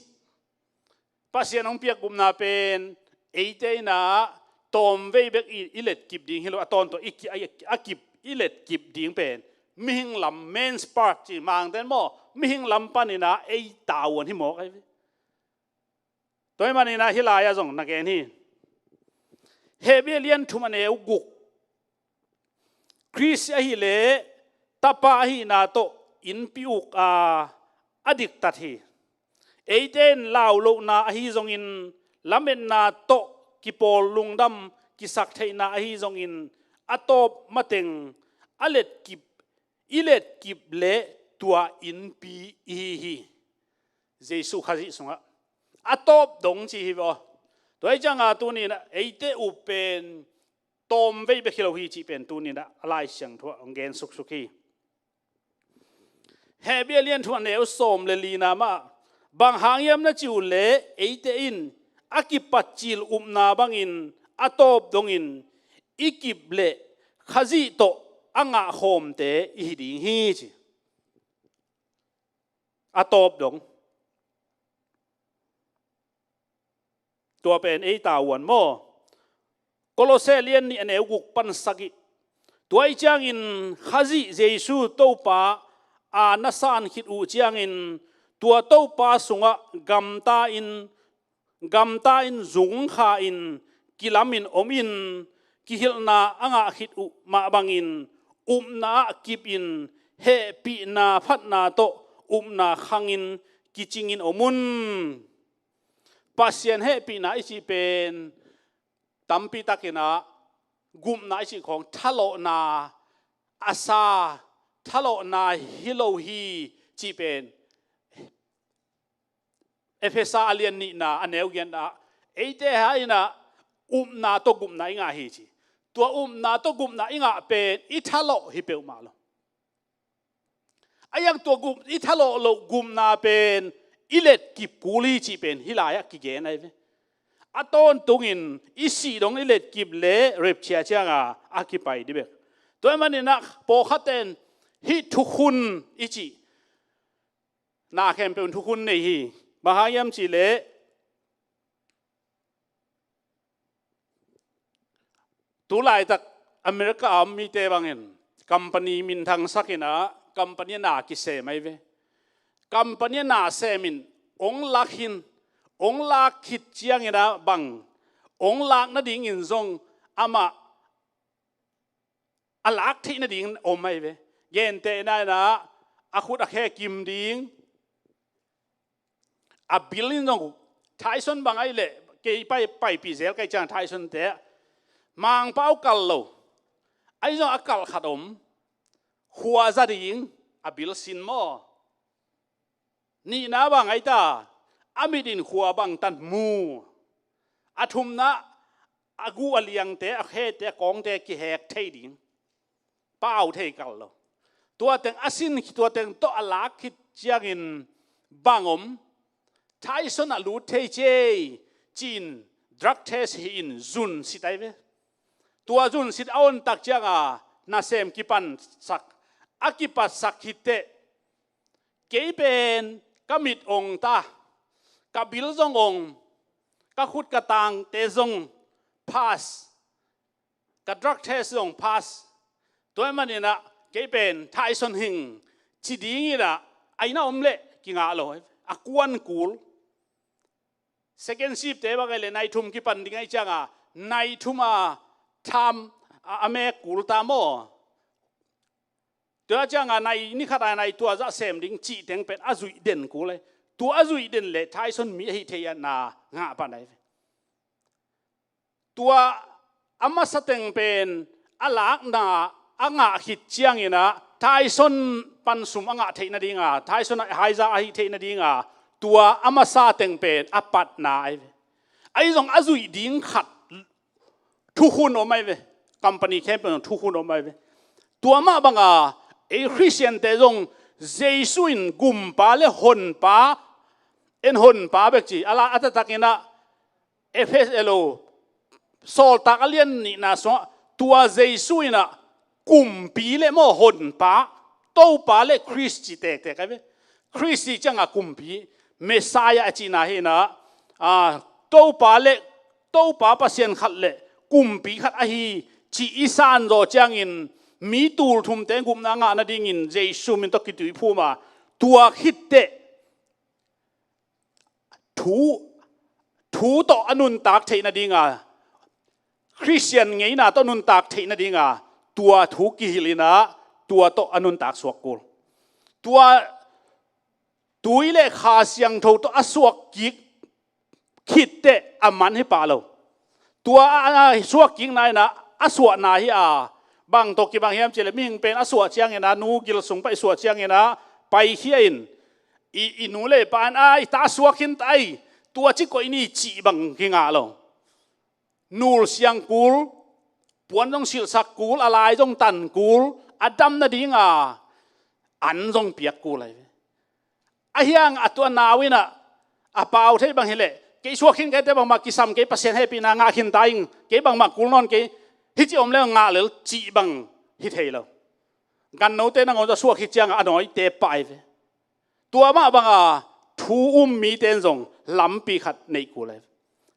Pasian hong piak gupna pen eite in ah tawmvei bek i, i letkip ding hi lo, a tawntung i ki, a, a kip, i letkip ding pen mihing lam, men's part ci, Mangte'n maw, mihing lam panin ah ei tavuan hi mawk ahi. Tua ahih manin ah hih lai-ah zong na gen hi. Hebru lian thum a neu guk, Khrist ahih leh Tapa ahihna tawh innpi uk a, a diktat hi. Eite in laulohna ahi zongin lametna tawh kipawl lungdam kisaktheihna ahi zongin a tawp mateng a letkip, i letkip leh tua innpi i hi hi. Jesu Khazih sungah a tawp dong ci hi ve aw. Tua ahih cianga tuni-in ah eite up pen tawmvei bek hi lo hi cih pen tuni-in ah a Lai Siangtho ah hong gen suksuk hi. Hebru lian thum a neu sawm le lina mah, bang hang hiam na cih uh leh eite in a kipat cil upna bangin a tawp dongin i kip leh Khazih tawh a ngahkhawmte i hi ding hi, ci. A tawp dong. Tua pen ei tavuan maw. Kolose lian nih a neu guk pan sagih. Tua ahih ciangin Khazih Jesu Topa a na san khit uh ciangin tua Topa sungah gamta in, gamta in zung kha in kilamin om in, kihilhna a ngah khit uh mah bangin upna ah kip in, hehpihna phatna tawh upna khangin kicingin om un. Pasian hehpihna i cih pen tampi takin ah gupna i cih khawng thalawhna, a sa, thalawhna hi lo hi cih pen Efesa a lian nihna a neu giatna ah, eite hai inah upna tawh gupna i ngah hi ci. Tua upna tawh gupna i ngah pen i thalawh hi peuhmah lo. A iang tua gup, i thalawh loh gupna pen i letkip kul hi cih pen hih lai-ah kigen ahi ve. A tawntungin i sih dong i letkip le rapture cianga a kipai dih bek. Tua ahih maninah pawlkhatte in hih thukhun i cih na khempeuh in thukhun nei hi. Bang hang hiam cihleh tu laitak America a om mite bangin company minthangsak inah company a na kisem ahi ve. Company a na semin ong lak hin, ong lak khit cianginah bang ong lak nadingin zong amah a lak theih nading om ahi ve. Gentehna inah a khut a khe kim ding, a bill in zong Tyson bang ahi leh kei pai, paipih zel kai ciang Tyson te Mangpau kal lo. Ahi zong a kalh khat om. Khua za ding a bill sin maw? Nihna bang ahi ta, a mit in khua bang tan mu. A thumna a guh a liangte, a khete, a kawngte kihek thei ding. Pau thei kal lo. Tua teng a sin, tua teng tawh a lak khit ciangin bang om. Tyson a lut thei ciei ci-in drug test hi-in zun sit ahi ve. Tua zun sit a ontak cianga nasem kipansak, a kipatsak khit teh kei pen ka mit ong ta, ka bill zong ong, ka khut ka tangte zong pass, ka drug test zong pass. Tua ahih maninah kei pen Tyson hing ci dinginah a inn ah om leh kingah lo. A kuan kul. Second shift te bang ahi leh nai thum kipan ding ahi cianga nai thum a tham a, a mek kul ta maw? Tua cianga nai ni khat a nai tua zah sem ding cih teng pen a zuih den kul ahi. Tua a zuih den leh Tyson mi ahi thei a na ngah pan ahi ve. Tua a masa teng pen a lakna a ngah khit cianginah Tyson pan sum a ngah theih nadinga, Tyson a haiza ahi theih nadinga tua a masa teng pen a patna ahi ve. Ahi zong a zuih ding khat thukhun om ahi ve. Company khempeuh thukhun om ahi ve. Tua mah banga ei Khristiante zong Jesu in gumpa le honpa, en honpa bek ci a la a taktakinah Efesa lo Sawltak a lian nihna sungah tua Jesu inah kumpi le maw honpa, Topa le Khrist ci tektek ahi ve. Khrist ci cianga kumpi, Messiah a cihna hinah, a, Topa le, Topa Pasian khat le kumpi khat ahi cih i sanzaw ciangin mi tulthumte gupna ngah nadingin Jesu min tawh kituiphum a, tua khit teh thu, thu tawh a nuntak theih nadinga, Khristian ngeina tawh nuntak theih nadinga tua thu kihilh inah tua tawh a nuntak suak kul. Tua tui le Kha Siangtho tawh a suak kik khit teh a man hi pah lo. Tua a, a suak kikna inah a suahna hi a, bang tawh kibang hiam cihleh mihing pen a suah cianginah nu gil sung pai suah cianginah paikhia in i, i nu le pa in a i ta suak khin ta ei, tua ci koih ni cih bang kingah lo. Nul siang kul, puan zong silhsak kul, a lai zong tan kul, a dam nadinga an zong piak kul ahi ve. A hiang a tua nau inah a pau thei bang hileh kei suak khin kei teh bangmah kisam kei, Pasian hehpihna ngah khin ta ing, kei bangmah kul nawn kei, hih ci om le ngah lel cih bang hi thei lo. Gannote nangawn tawh suak khit cianga a nawite pah ahi ve. Tua mah banga thu um mite in zong lampi khat neih kul ahi ve.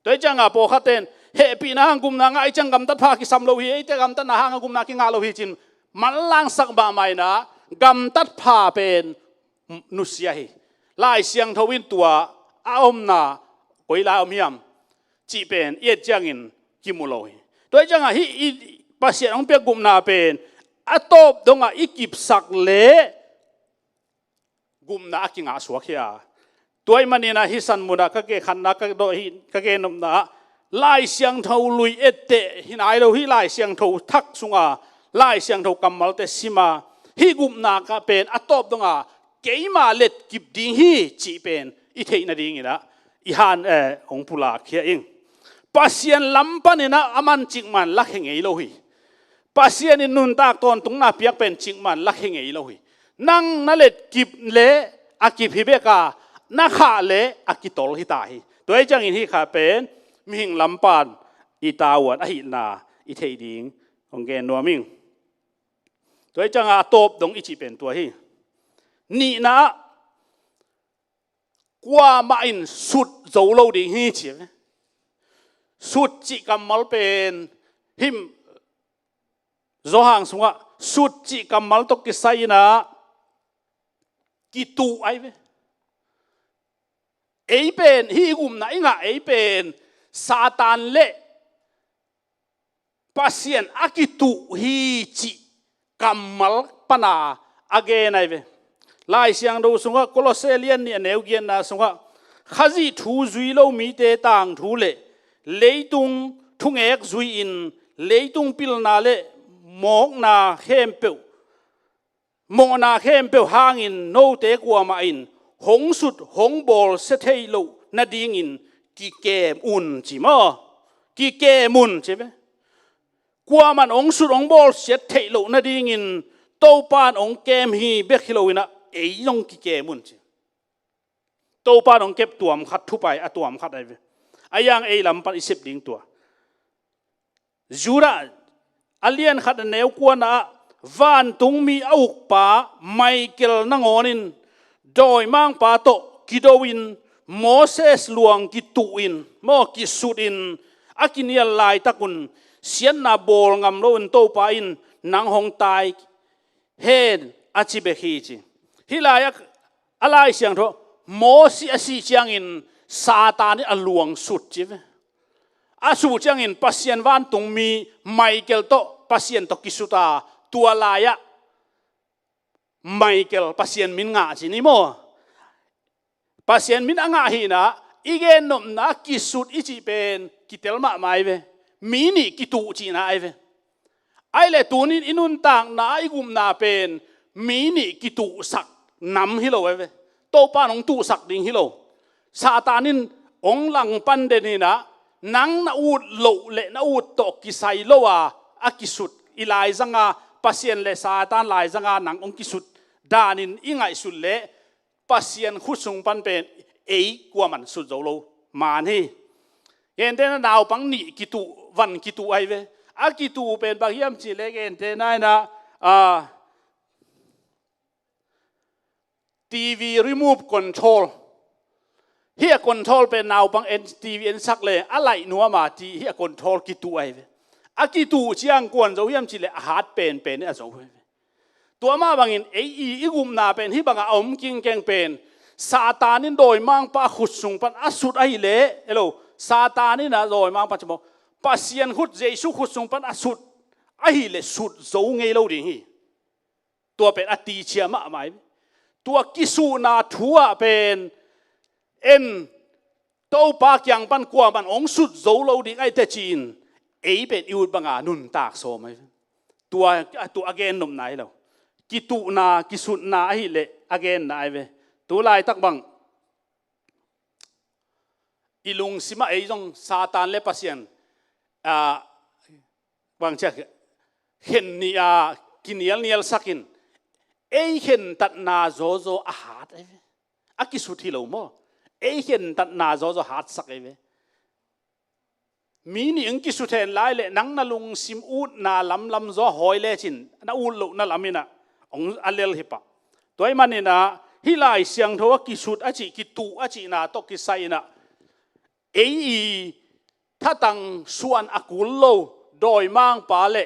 Tua hi cianga pawlkhatte in hehpihna hang gupna ngah i ciang gamtat pha kisam lo hi, eite gamtatna hanga gupna kingah lo hi cin manlangsak mahmah inah gamtat pha pen nusia hi. Lai Siangtho in tua a omna koi lai om hiam cih pen i et ciangin kimu lo hi. Tua hi cianga hih i Pasian hong piak gupna pen a tawp dongah i kipsak le gupna a kingah suak hi a. Tua ahih maninah hih san munah ka gen khatna ka dawh hi, ka gen nopna ah Lai Siangtho lui etteh hi nai lo, hih Lai Siangtho thak sunga Lai Siangtho kammalte sima, hih gupna ka pen a tawp donga keima letkip ding hi cih pen i theih nadingin ah i han, eh, hong pulak khia ing. Pasian lam panin ah a man cikman lakhia ngei lo hi. Pasian in nuntak tawntungna piak pen cikman lakhia ngei lo hi. Nang na letkip leh a kip hi bek a, na khah leh a kitol hi ta hi. Tua hi ciangin hih kha pen mihing lam pan i tavuan ahihna i theih ding hong gen nuam ing. Tua hi cianga a tawp dong i cih pen tua hi. Nihna ah kuamah in sut zo lo ding hi ci ve. Sut cih kammal pen hih Johan sungah sut cih kammal tawh kisai-in ah kituh ahi ve. Ei pen, hih i gupna i ngah ei pen Satan le Pasian a kituh hi cih kammal pana a gen ahi ve. Lai Siangtho sungah Kolose lian nih a neu giatna sungah Khazih thu zui lo mite tangthu le leitung thungek zui-in leitung pilna le mawkna khempeuh mawhna khempeuh hangin note kuamah in hong sut hong bawlsia theih loh nadingin kikem un ci maw? Kikem un ci ve. Kuamah in hong sut hong bawlsia theih loh nadingin Topa in hong kem hi bek hi loin ah ei zong kikem un ci. Topa in hong kep tuam khat, thupai a tuam khat ahi ve. A yang ei lam pan i sep ding tua. Judah a lian khat a neu kuana ah vantungmi a ukpa Michael nangawn in dawimangpa tawh kido-in Moses luang kituhin maw kisutin a kinial laitakun siatna bawl ngam loin Topa in nang hong tai hen a ci bek hi ci. Hih lai-ah a Lai Siangtho Mosi a sih ciangin Satan in a luang sut ci ve. A sut ciangin Pasian vantungmi Michael tawh Pasian tawh kisut a tua lai-ah Michael Pasian min ngah ci ni maw? Pasian min a ngah hihna i gennopna kisut i cih pen kitel mahmah ahi ve. Mi nih kituh cihna ahi ve. Ahi le tunin i nuntakna i gupna pen mi nih kituhsak nam hi lo ahi ve. Topa in hong tuhsak ding hi lo. Satan in hong langpan den hinah nang na ut loh le na ut tawh kisai lo a a kisut i laizanga Pasian le Satan laizanga nang hong kisut danin i ngaihsut leh Pasian khut sung pan pen ei kuaman sut zo lo man hi. Gentehna naupang nih kituh, van kituh ahi ve. A kituh pen bang hiam cih leh gentehna inah, ah, T V remote control. Hih a control pen naupang en, T V ensak le a laih nuam a ti hih a control kituh ahi ve. A kituh ciang kuan zo hiam cih leh a hat penpen a zo ahi ve. Tua mah bangin ei i, i gupna pen hih bangah a om kingkeng pen Satan in dawimangpa khut sung pan a sut ahi leh, hello, Satan in a dawimangpa ci maw, Pasian khut, Jesu khut sung pan a sut ahi leh sut zo ngei lo ding hi. Tua pen a ticia mahmah hi. Tua kisuhna thu ah pen en Topa kiang pan kuaman hong sut zo lo ding ahi teh ci-in ei pen i ut banga nuntak sawm ahi ve. Tua, tua a gennopna hi lo. Kituhna, kisutna ahi leh a genna ahi ve. Tu laitak bang i lungsimah ei zong Satan le Pasian, ah, bang ciah khen ni a kinialnialsakin ei khentatna zawzaw a hat ahi ve. A kisut hi lo maw? Ei khentatna zawzaw hatsak ahi ve. Mi nih hong kisut hen lai leh nang na lungsim utna lamlam zaw hawi lecin na ut lohna lam inah hong a lel hi pah. Tua ahih maninah hih Lai Siangtho a kisut a cih, kituh a cihna tawh kisai inah ei i thatang suan a kul lo dawimangpa le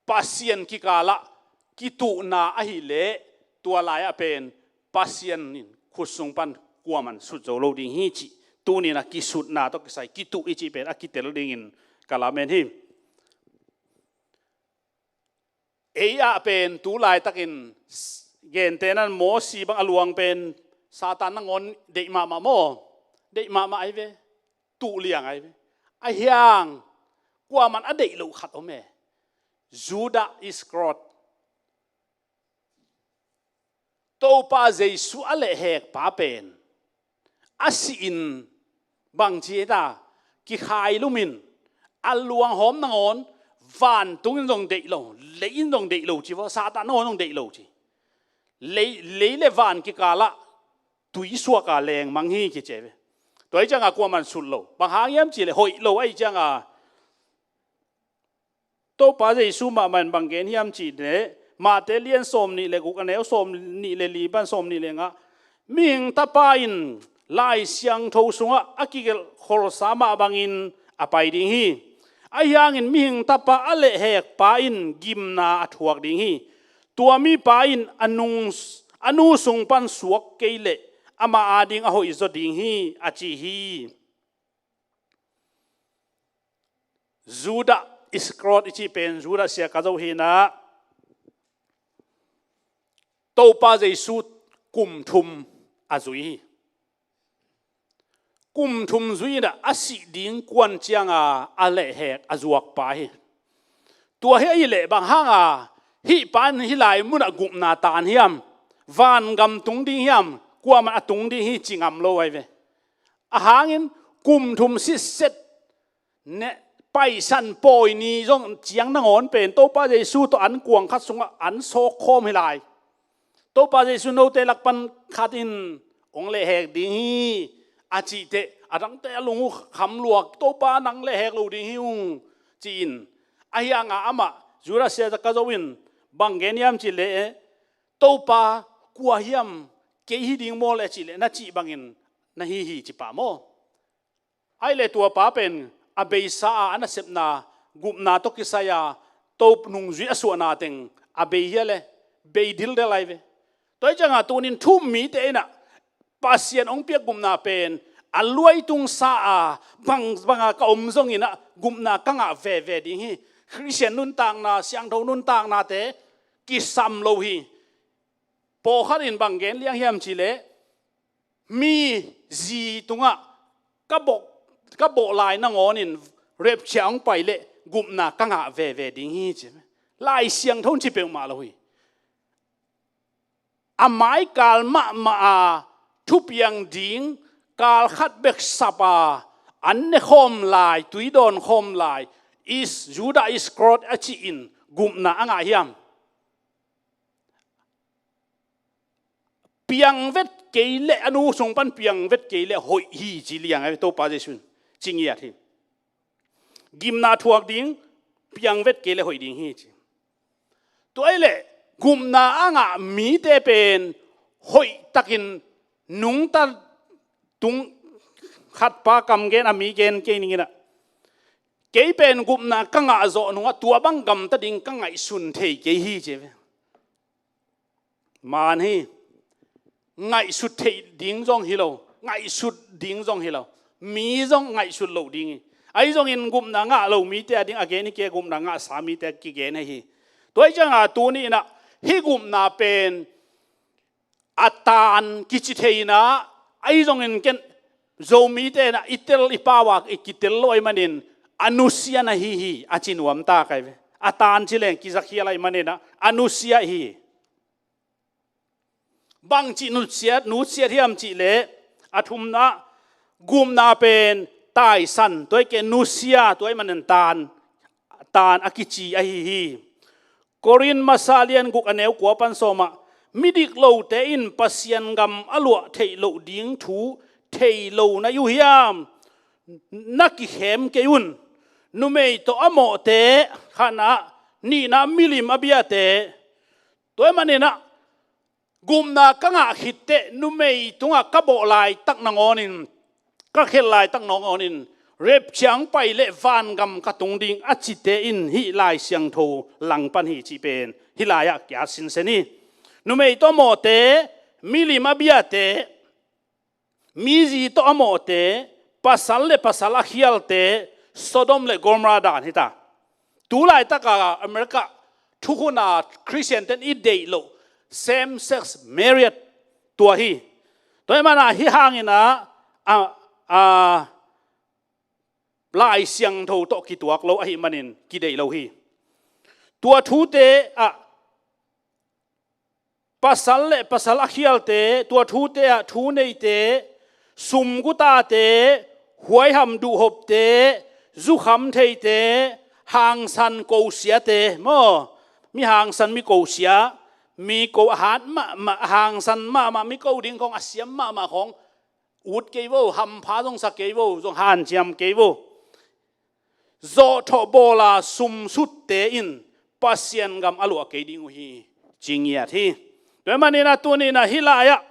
Pasian kikalah kituhna ahi leh tua lai-ah pen Pasian in khut sung pan kuaman sut zo lo ding hi cih. Tuninah kisutna tawh kisai kituh i cih pen a kitel dingin ka lamen hi. Ei ah pen tu laitakin gentehna Mosi bang a luang pen Satan nangawn deih mahmah maw? Deih mahmah ahi ve. Tuh liang ahi ve. A hiang kuaman a deih loh khat om e. Judah Iskariot. Topa Jesu a lehhek pa pen a sihin bangci hita, kikhailumin a luanghawm nangawn vantungin zong deih lo, leiin zong deih lo ci vaw, Satan nangawn zong deih lo ci. Lei, lei le van kikalah tuisuaka lengmang hi kici ve. Tua hi cianga kuaman sut lo. Bang hang hiam cih leh hoih lo ahi cianga Topa Jesu mahmah in bang gen hiam cih leh, Mate lian sawm nih le guk a neu sawm nih le li pan sawm nih le nga, mihing tapa in Lai Siangtho sungah a kigelh kholsa mah bangin a pai ding hi. Ahi hangin mihing tapa a lehhek pa in gimna a thuak ding hi. Tua mipa in a nung, a nu sung pan suak kei leh amah ading a hoih zaw ding hi, a ci hi. Judah Iskariot i cih pen Judah sia ka zo hinah Topa Jesu kum thum a zui hi. Kum thum zui inah a sih ding kuan cianga a lehhek a zuak pa hi. Tua hi ahih leh bang hanga hih pa in hih lai munah gupna taan hiam, vangam tung ding hiam, kuaman a tung ding hi ci ngam lo ahi ve. A hangin kum thum sitset ne, paisan pawi ni zong ciang nangawn pen Topa Jesu tawh an kuang khat sungah an sawkkhawm hi lai. Topa Jesu note lak pan khat in hong lehhek ding hi a cih teh a dangte a lung uh kham lua, Topa nang lehhek lo ding hi ung ci-in. Ahi hanga amah Judah sia ka zo in bang gen hiam cih leh, Topa kua hiam, kei hi ding maw le cih leh na cih bangin na hi hi ci pah maw? Ahih leh tua pa pen a beisa a, a nasepna gupna tawh kisai a, Topa nungzui a suahna teng a bei hi a le, bei dildel ahi ve. Tua hi cianga tunin thu-um mite inah Pasian hong piak gupna pen a luaitungsa a, bang, banga ka om zongin ah gupna ka ngah veve ding hi. Khristian nuntakna, siangtho nuntaknate kisam lo hi. Pawlkhat in bang gen liang hiam cih leh, mi zi tungah ka bawh, ka bawh lai nangawnin rapture hong pai leh gupna ka ngah veve ding hi ci. Lai Siangtho in ci peuhmah lo hi. A maikal mahmah a thupiang ding kal khat bek sap a an ne khawm lai, tui dawn khawm lai, is Judah Iskariot a cihin gupna a ngah hiam? Piang vet kei leh, a nu sung pan piang vet kei leh hoih hi ci liang ahi, Topa Jesu in ci ngiat hi. Gimna thuak ding, piang vet kei leh hoih ding hi ci. Tua ahih leh gupna a ngah mite pen hoihtakin nungta tung, khat pa kam gen a mi gen kei ning inah, kei pen gupna ka ngah zawh nungah tua bang gamta ding ka ngaihsun thei kei hi ci ve. Maan hi. Ngaihsut theih ding zong hi lo, ngaihsut ding zong hi lo, mi zong ngaihsut loh ding hi. Ahi zongin gupna ngah lo mite ading a gen hi kei, gupna ngahsa mite kigen ahi hi. Tua hi cianga tuni inah hih gupna pen a taan kici thei inah, ahi zongin ken Zomite inah i tel i pau a i kitel lo ahih manin a nusia na hi hi a ci nuamtak ahi ve. A taan ci leng kizakhial ahih manin ah a nusia hi. Bangci nusiat, nusiat hiam cih leh, a thumna, gupna pen taisan, tua hi kei nusia, tua ahih manin taan, taan a kici ahi hi. Korin masa lian guk a neu kua pan sawmah, midik lote in Pasian gam a luah theih loh ding thu thei lo na hi uh hiam? Na kikhem kei un. Numei tawh a mawhte, khatna, nihna milim a biate, tua ahih manin ah gupna ka ngah khit teh numei tungah ka bawh laitak nangawnin, ka khelh laitak nangawnin, rapture hong pai leh vangam ka tung ding a cite in hih Lai Siangtho langpan hi cih pen hih lai-ah kia sinsen hi. Numei tawh a mawhte, milim a biate, mizi tawh a mawhte, pasal le pasal a khialte, Sodom le Gomorrah dan hita. Tu laitaka America thukhuna Khristianten i deih loh same sex marriage tua hi. Tua ahih mana hih hangin ah, a, a, Lai Siangtho tawh kituak lo ahih manin kideih lo hi. Tua thute ah pasal le pasal a khialte, tua thute ah thu neite, sumgutate, huaiham duhhopte, zukham theite, hangsan kosiate maw, mi hangsan mi kosia, mi ko a hat mahmah, a hangsan mahmah, mi ko ding khong a siam mahmah khong ut kei vo, hampha zong sa kei vo, zong hanciam kei vo. Zawhthawh bawla sumsutte in Pasian gam a luah kei ding uh hi, ci ngiat hi. Tua ahih manin a tuni-in ah hih lai-ah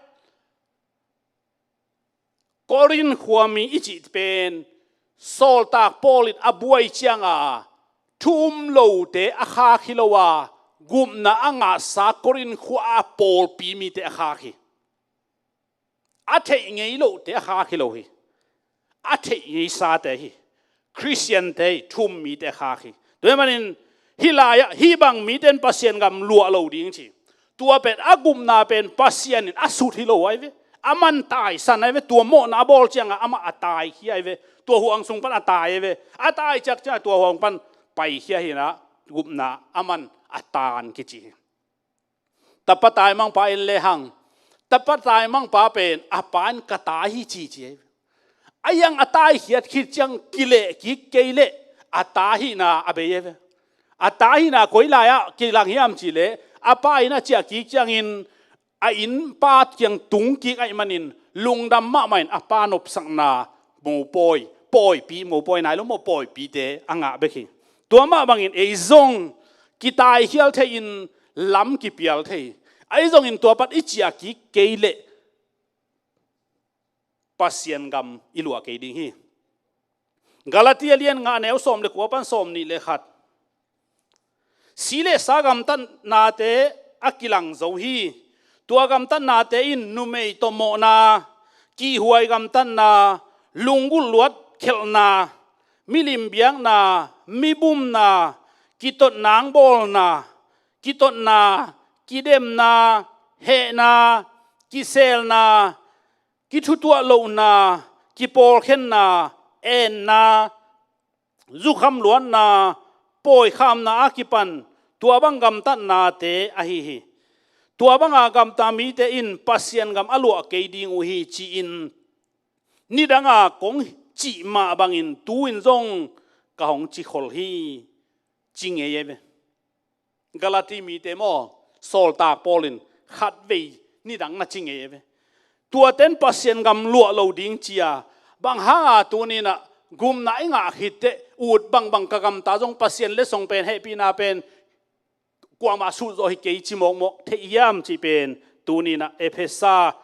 Korin khuami i cih pen Sawltak Paul in a buai cianga thu um lote a khak hi lo a, gupna a ngahsa Korin khua a pawlpi mite a khak hi. A theih ngei lohte a khak hi lo hi. A theih ngeisate hi. Khristiante hi, thu um mite a khak hi. Tua ahih manin hih lai-ah hih bang mite in Pasian gam luah lo ding ci. Tua pen a gupna pen Pasian in a sut hi lo ahi ve. Aman taisan ahi ve. Tua mawhna a bawl ciangah amah a taikhia ahi ve. Tua huang sung pan a tai ahi ve. A tai ciakciak tua huang pan paikhia hi-in ah gupna aman a tan kici hi. Tapa taimangpa en lehang, tapa taimangpa pen a pa in ka tai hi ci ci ahi ve. A iang a taikhiat khit ciang kileh kik kei leh a ta hihna a bei ahi ve. A ta hihna koi lai-ah kilang hiam cih leh a pa in a ciah kik ciangin a innpa kiang tung kik ahih manin lungdam mahmah in a pa nopsakna mopawi, pawipi, mopawi nai lo maw, pawipite a ngah bek hi. Tua mah bangin ei zong kitaikhial thei-in lam kipial thei hi. Ahi zongin tua pan i ciah kik kei leh Pasian gam i luah kei ding hi. Galati a lian nga, a neu sawm le kua pan sawm nih le khat. Si le sa gamtatnate a kilang zo hi. Tua gamtatnate in numei tawh mawhna, kihhuai gamtatna, lunggulh luat khelhna, milim biakna, mi bumna, kitot nangbawlna, kitotna, kidemna, hehna, kiselna, kithutuah lohna, kipawlkhenna, enna, zukham luatna, pawikhamna a kipan tua bang gamtatnate ahi hi. Tua banga gamta mite in Pasian gam a luah kei ding uh hi, ci-in nidanga kong cih mah bangin tu-in zong ka hong cikhol hi, ci ngei ahi ve. Galati mite maw, Sawltak Paul in khatvei nidang na ci ngei ahi ve. Tuate in Pasian gam luah lo ding ci-a, bang hanga tuni-in ah gupna i ngah khit teh ut bangbang ka gamta zong Pasian letsong pen, hehpihna pen kuamah suhzawh hi kei ci mawkmawk thei hiam cih pen tuni-in ah Efesa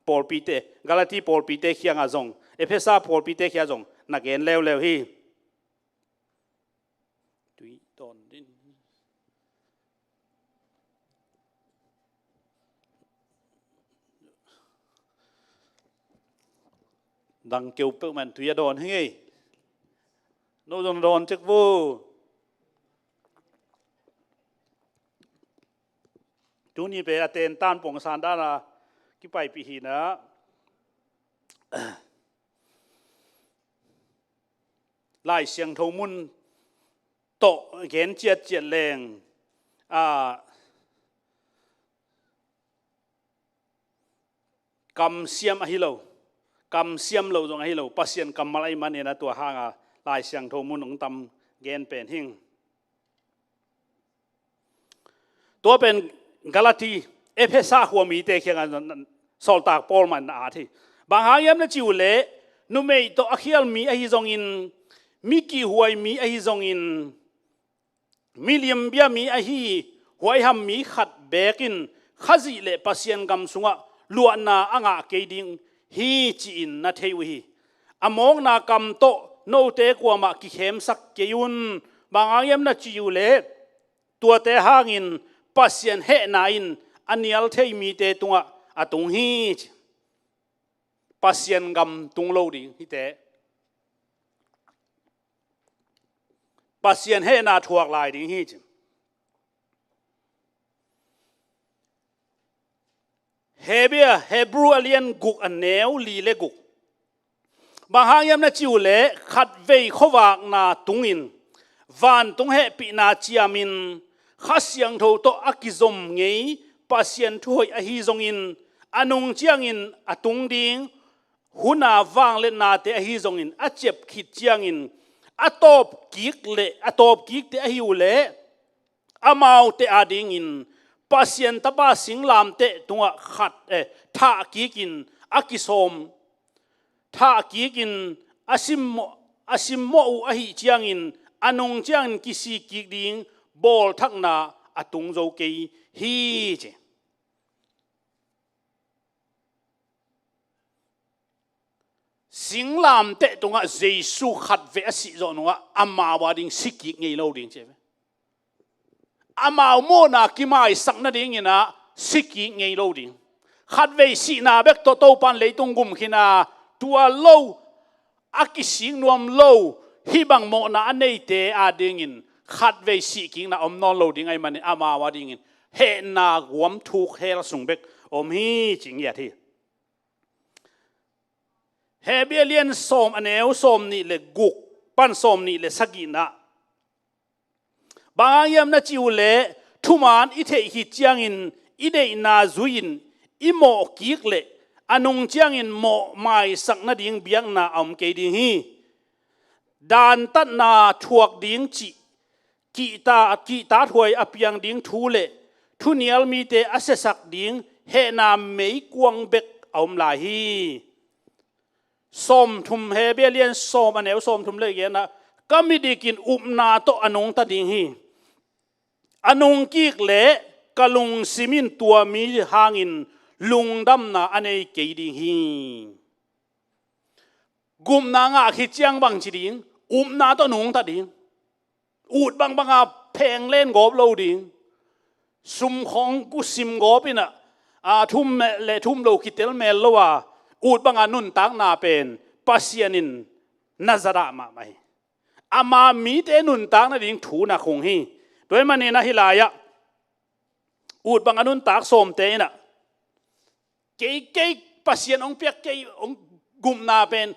pawlpite, Galati pawlpite khiangah zong, Efesa pawlpite khiangah zong na gen leuleu hi. Tui dawn din. Dang keu peuhmah in tui a dawn hi ngei. No zong dawn cek vo. Tuni pen a tentan pongsan dana kipaipih hi-in ah, Lai Siangtho mun tawh gen ciatciat leng, a, kamsiam ahi lo, kamsiam lo zong ahi lo, Pasian kammal ahih manin ah tua hanga Lai Siangtho mun hong tam gen pen hing. Tua pen Galati, Efesa khua mite khiangah Sawltak Paul mah in na at hi. Bang hang hiam na cih uh leh, numei tawh a khial mi ahi zongin, mi kihhuai mi ahi zongin, milim bia mi ahi, huaiham mi khat beek in Khazih le Pasian gam sungah luahna a ngah kei ding hi, ci-in na thei uh hi. A mawkna kam tawh note kuamah kikhemsak kei un. Bang hang hiam na cih uh leh, tuate hangin Pasian hehna in a nial thei mite tungah a tung hi, ci. Pasian gam tung lo ding hite, Pasian hehna thuak lai ding hi, ci. Hebia, Hebru a lian guk, a neu li le guk. Bang hang hiam na cih uh leh, khatvei khuavakna tungin vantung hehpihna ciamin Kha Siangtho tawh a kizom ngei Pasian thuhoih ahi zongin, a nung ciangin a tung ding huna vangliatnate ahi zongin, a ciap khit ciangin a tawpkik le a tawpkikte ahi uh leh, amaute adingin Pasian Tapa singlamteh tungah khat, eh, thahkikin a kisawm, thahkikin a simmawh, a simmawh uh ahi ciangin, a nung ciangin kisikkik ding bawlthakna a tung zo kei hi ci. Singlamteh tungah Jesu khatvei a sih zawh nungah amau ading sikik ngei lo ding ci ve. Amau mawhna kimaisak nadingin ah sikik ngei lo ding. Khatvei sihna bek tawh Topan leitung gum khin a, tua lo, a kisik nuam lo, hih bang mawhna a neite adingin khatvei sihkikna om nawn lo ding ahih manin amau adingin hehna guam thuk hell sung bek om hi ci ngiat hi. Hebru lian sawm, a neu sawmnih le guk pan sawmnih le sagihna. Bang hang hiam na cih uh leh, thuman i theih khit ciangin i deihna zui-in i mawhkik leh, a nung ciangin mawh maisak nading biakna a om kei ding hi. Dantatna thuak ding cih, kihta, kihtathuai a piang ding thu le thunial mite a siasak ding hehna meikuang bek a om lai hi. Sawmthum, Hebru lian sawm, a neu sawmthum le giatna, ka midik in upna tawh a nungta ding hi. A nungkik leh ka lungsim in tua mi hangin lungdamna a nei kei ding hi. Gupna ngah khit ciang bang ci ding, upna tawh nungta ding. Ut bangbanga pheng len gawp lo ding. Sum khong kusim gawp in ah, a thum le thum lo kitel mel lo a, ut banga nuntakna pen Pasian in na zadah mahmah hi. Ama mite nuntak nading thu na khung hi. Tua ahih manin ah hih lai-ah ut banga nuntak sawmte in ah, kei, kei Pasian hong piak, kei hong gupna pen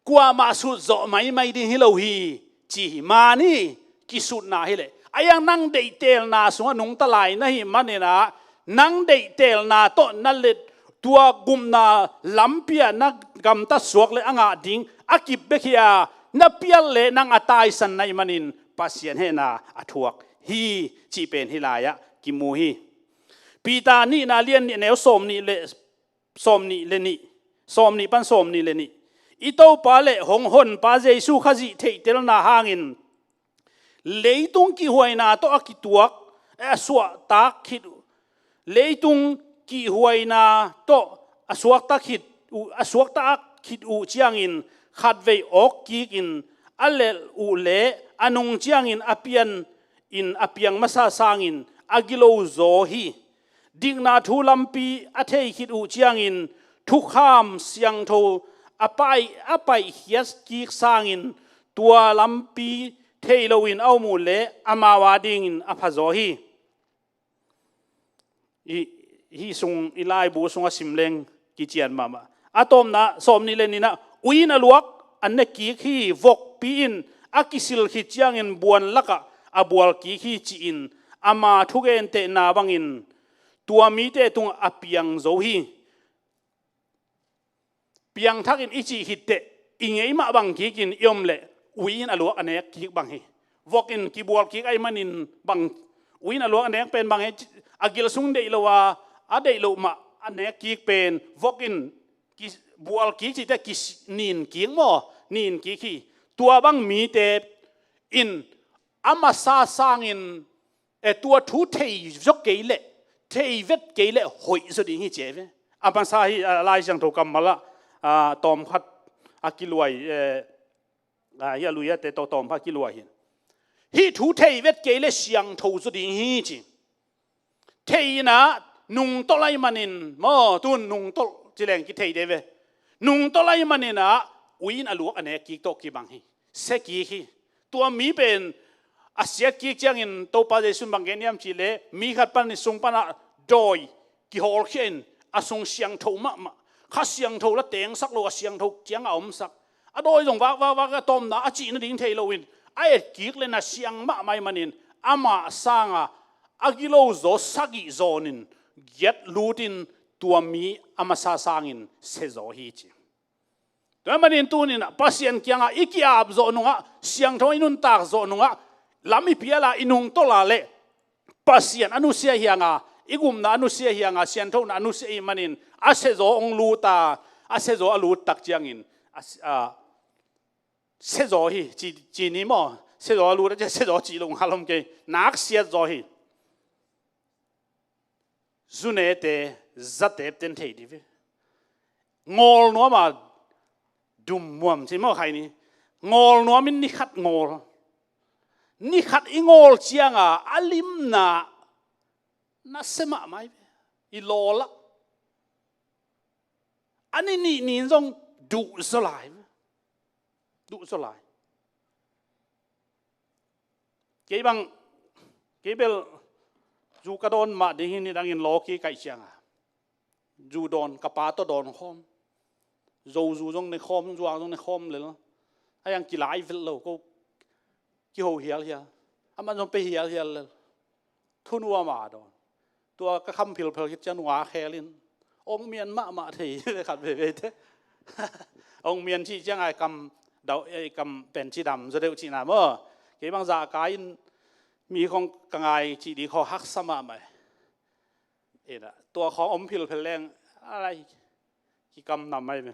kuamah sutzawh maimai ding hi lo hi, ci hi. Mani kisutna hi leh, a hiang nang deihtelna sungah nungta lai na hih manin ah, nang deihtelna tawh na let, tua gupna lampi ah na gamtat suak leh a ngah ding a kip bek hi a, na pial leh nang a taisan na hih manin Pasian hehna a thuak hi cih pen hih lai-ah kimu hi. Peter nihna lian nih, neu sawmnih le, sawmnih le nih, sawmnih pan sawmnih le nih. I Topa le hong Honpa Jesu Khazih theihtelna hangin leitung kihhuaina tawh a kituak, eh, a suahtak khit uh, leitung kihhuaina tawh a suaktak khit uh, a suaktak khit uh ciangin khatvei awkkikin a lelh uh leh a nung ciangin a pian in a piang masa sangin a gilo zaw hi. Dikna thu lampi a thei khit uh ciangin thukham siangtho a pai, a paihkhiat kik sangin tua lampi thei loin a om uh leh amau adingin a phazaw hi. I, hih sung, i laibu sungah sim leng kician mahmah. A tawpna, sawmnih le nihna, ui in a luak a ne kik hi. Vokpi in a kisil khit ciangin buan lakah a bual kik hi, ci-in ama thugentehna bangin tua mite tungah a piang zo hi. Piangthakin i cih khit teh, i ngei mah bang kikin i om leh ui in a luak a nek kik bang hi. Vok in kibual kik ahih manin bang, ui in a luak a nek pen bang hi, a gil sung deih lo a, a deih loh mah a nek kik pen vok in kibual kik cih teh, kinin kik maw, nin kik hi. Tua bang mite in a masa sangin, eh, tua thu thei zaw kei leh, thei vet kei leh hoih zaw ding hi ci ve. A masa hi, a, Lai Siangtho kammal ah, a, tawmkhat a kiluai, eh, a, hih a lui-ate tawh tawmkhat kiluai hi. Hih thu thei vet kei leh siangtho zaw ding hi ci. Thei in ah nungtolh ahih manin maw, tun nungtolh ci leng kithei de ve. Nungtolh ahih manin ah ui in a luak a nek kik tawh kibang hi. Sia kik hi. Tua mi pen a siat kik ciangin Topa Jesu in bang gen hiam cih leh, mi khat pan i sung panah dawi kihawlkhia in a sung siangtho mahmah, Kha Siangtho la tengsak lo, a siangtho ciangah a omsak, a dawi zong vak, vak, vak, a tawpna a cih nading thei loin a et kik leh na siang mahmah ahih manin amah sanga a gilo zaw sagih zawnin giat lutin tua mi a masa sangin siazaw hi ci. Tua ahih manin tuni-in ah Pasian kiangah i ki-ap zawh nungah, siangtho i nuntak zawh nungah, lam i pial a i nungtolh a leh Pasian a nusia hi hang a, i gupna a nusia hi hang a, sianthona a nusia ahih manin a siazaw hong lut a, a siazaw a lut tak ciangin a si-, a, siazaw hi ci, ci ni maw, siazaw a lut a ci, siazaw cih lo ngal om kei, nak siatzaw hi. Zunete, zatepten thei dih ve. Ngawl nuam a dum muam ci maw khai ni. Ngawl nuam in ni khat ngawl. Ni khat i ngawl ciang a, a limna nasia mahmah hi ve. I lawl ah. A ni nih ni-in zong duh zaw lai ve. Duh zaw lai. Kei bang, kei bel zu ka dawn mah ding hi, nidangin law kikaih ciang a, zu dawn, ka pa tawh dawn khawm. Zo zu zong ne khawm, zuang zong ne khawm lel. A hiang kilai vet lo, ko kiho hialhial. Amah zong pe hialhial lel. Thunuam a dawn. Tua ka kham philphel khit ciang nunga khel in, ong mian mahmah thei le khat veivei te. Ong mian cih ciang a i kam dau, i kam pen cidam zaw deuh cihna maw. Kei bang zahka in mi khong ka ngai cih dih khawng haksa mahmah. Ina, tua khawng om philphel leng, a lai, kikamnam ahi ve.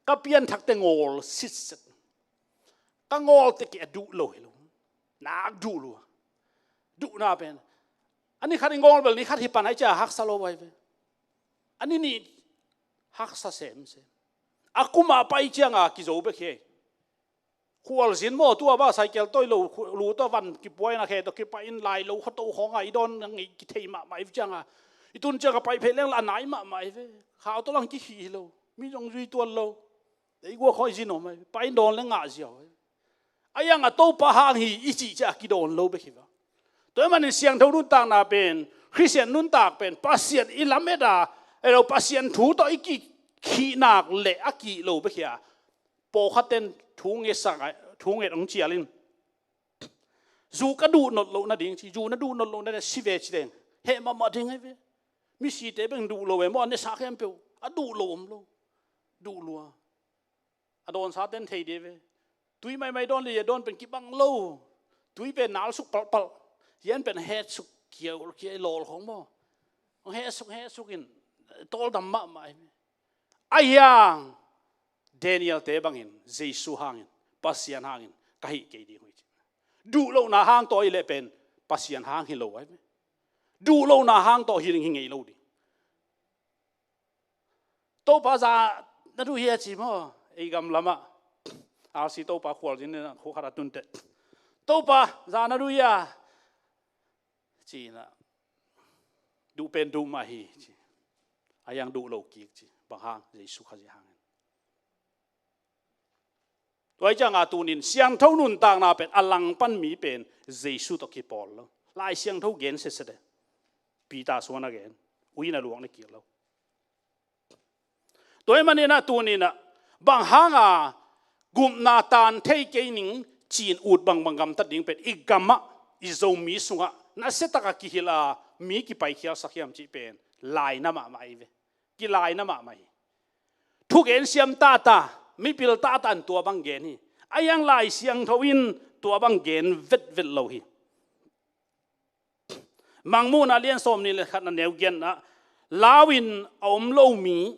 Ka pianthakte ngawl sitset. Ka ngawlte kei a duh lo hi lo. Nak duh lua. Duhna pen, a ni khat i ngawl bel ni khat hi pan ahi ciang haksa lo ahi ve. A ni nih haksa semsem. A kum a pai ciang a kizo bek hi. Khualzin maw, tua bang cycle tawh i lo, lu tawh van kipuai na khe tawh kipai in lai lo khuato khawng a i dawn nang i kithei mahmah i ciang a, i tun ciang a pai phei leng la a nai mahmah i ve. Khau tawh lang kikhih hi lo. Mi zong zui tuan lo. Ei guak khawng i zin om ai, pai in dawn le ngah ziau ai. A hiang a Topa hang hi i cih ciang a kidawn lo bek hi va. Tua ahih manin siangtho nuntakna pen, Khristian nuntak pen, Pasian i lamet a, elo Pasian thu tawh i kikhih nak leh a kih lo bek hi a. Pawlkhat ten thu ngetsak a, thu nget hong cial in. Zu ka duh not loh nading ci, zu na duh not loh nading si ve ci leng. Heh mahmah ding ahi ve. Misite beng duh lo ve maw, a nesak khempeuh. A duh lo om lo. Duh lua. A dawnsa ten thei dih ve. Tui maimai dawn leh a dawn pen kibang lo. Tui pen nalsuk palhpalh. Hian pen hetsuk kiau, kiau lawl khawng maw. Hong hetsuk, hetsuk in. Tawldam mahmah ahi ve. A hiang Daniel-te bangin, Jesu hangin, Pasian hangin, ka hih kei ding uh hi ci. Duh lohna hang tawh i leh pen, Pasian hang hi lo ahi ve. Duh lohna hang tawh hi ding hi ngei lo ding. Topa za na duh hia ci maw, ei gam lamah. R C Topa khualzin in a khua khat a tunte. Topa za na duh hia. Ci-in a, duh pen duh mah hi ci. A hiang duh lo kik ci. Bang hang, Jesu Khazih hangin. Tua hi ciang a tunin, siangtho nuntakna pen, a langpan mi pen, Jesu tawh kipawl lo. Lai Siangtho gen sese de. Peter suan a gen. Ui na luang na kik lo. Tua ahih manin a tunin a, bang hang a gupna tan thei kei ning ci-in ut bangbang gamtat ding pen i gamah, i Zomi sungah nasia tak a kihilh a mi kipaikhialsak hiam cih pen laina mahmah hi ve. Kilaina mahmah hi. Thugen siam tata, mipil tata in tua bang gen hi. A hiang Lai Siangtho in tua bang gen vetvet lo hi. Mangmuhna lian sawmnih le khat na neu giatna, lau in a om lo mi,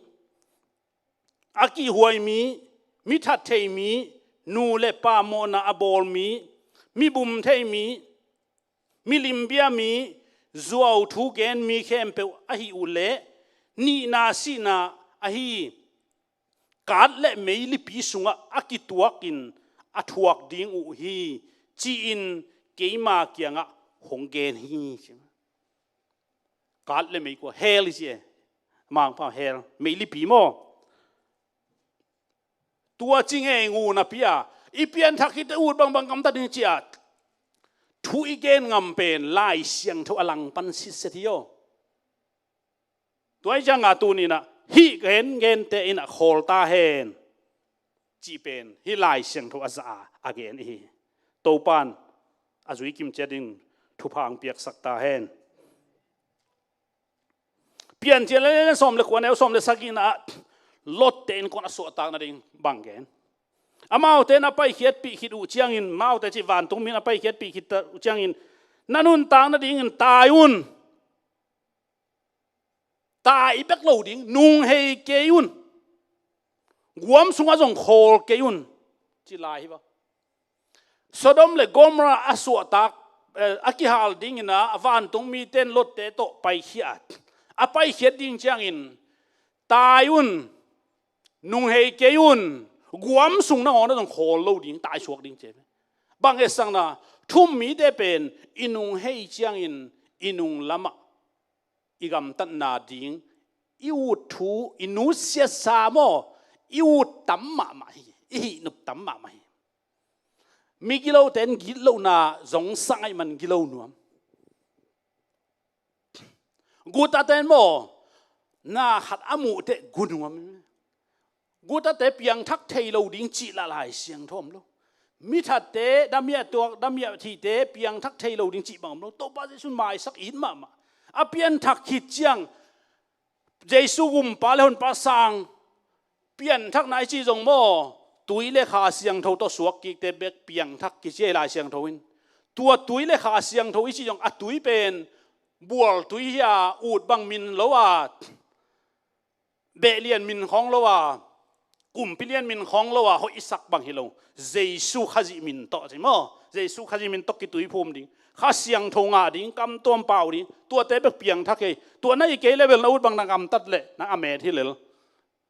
a kihhuai mi, mi that thei mi, nu le pa mawhna a bawl mi, mi bum thei mi, mi limbia mi, zuau thu gen mi khempeuh ahi uh leh, nihna sihna ahi kat le meilipi sungah a kituakin a thuak ding uh hi, ci-in keima kiangah hong gen hi. Kat le mei kua, hell hi ci e. Mangpau hell, meilipi maw. Tua ci ngei ngun a pia, i pianthak khit ut bangbang gamta ding ci a. Thu i gen ngam pen Lai Siangtho a langpan sitset hi aw. Tua hi ciang a tunin a, hih gengente in a khawl ta hen. Cih pen, hih Lai Siangtho a za a, a gen hi. Topan, a zui kim ciat ding, thupha hong piaksak ta hen. Piancil a lian sawm le kua, neu sawm le sagihna ah Lot-te innkuan a suahtak nading bang gen. Amaute na paikhiatpih khit uh ciangin, amaute cih vantungmi na paikhiatpih khit uh ciangin, na nuntak nadingin tai un. Tai bek lo ding, nunghei kei un. Guam sungah zong khawl kei un, ci lai hi va. Sodom le Gomorrah a suahtak, eh, a kihal dingin ah a vantungmite in Lot-te tawh paikhia. A paikhiat ding ciangin, tai un, nunghei kei un, guam sung nangawn ah zong khawl lo ding, taisuak ding ci hi ve. Bang hetsakna, thu um mite pen i nunghei ciangin i nung lamah i gamtatna ding, i ut thu, i nutsiatsa maw, i ut tam mahmah hi, i hih nuam tam mahmah hi. Mi gilote in gitlohna zong sang ahih man gilo nuam. Gutate in maw, na khat a muh teh gu nuam. Gutate piangthak thei lo ding cih lah Lai Siangtho om lo. Mi thatte, damiah tuak, damiah thite piangthak thei lo ding cih bang om lo. Topa Jesu in maisak it mahmah. A pianthak khit ciang, Jesu gumpa le honpa sang, pianthakna i cih zong maw, tui le Kha Siangtho tawh suak kikte bek piangthak kici hi Lai Siangtho in. Tua tui le Kha Siangtho i cih zong a tui pen bual tui hi a, ut bang min lo a, beh lian min khawng lo a, kumpi lian min khawng lo a, hoihsak bang hi lo. Jesu Khazih min tawh ci maw? Jesu Khazih min tawh kituiphum ding, Kha Siangtho ngah ding, kam tuam pau ding, tuate bek piangthak hi. Tua na hi kei leh bel na ut bang na gamtat leh na a met hi lel.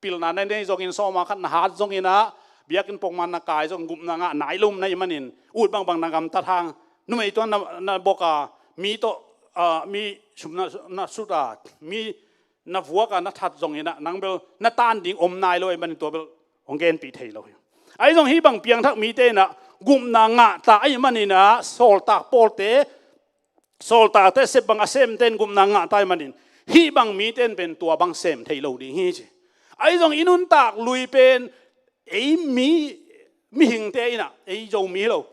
Pilna na nei zongin, sawma khat na hat zongin ah, biakinn pongman na kai zong gupna ngah nai lo na hih manin, ut bangbang na gamtat hang, numei tawh na, na bok a, mi tawh, ah, mi sum na, na sut a, mi na vuak a, na that zongin ah, nang bel na tan ding om nai lo ahih manin tua bel hong genpih thei lo hi. Ahi zong hih bang piangthak mite in ah gupna ngah ta ahih manin ah, sawltak pawlte, sawltakte sep bang a semte in gupna ngah ta ahih manin, hih bang mite in pen tua bang sem thei lo ding hi ci. Ahi zong i nuntak lui pen ei mi, mihingte in ah, ei Zomi hi lo,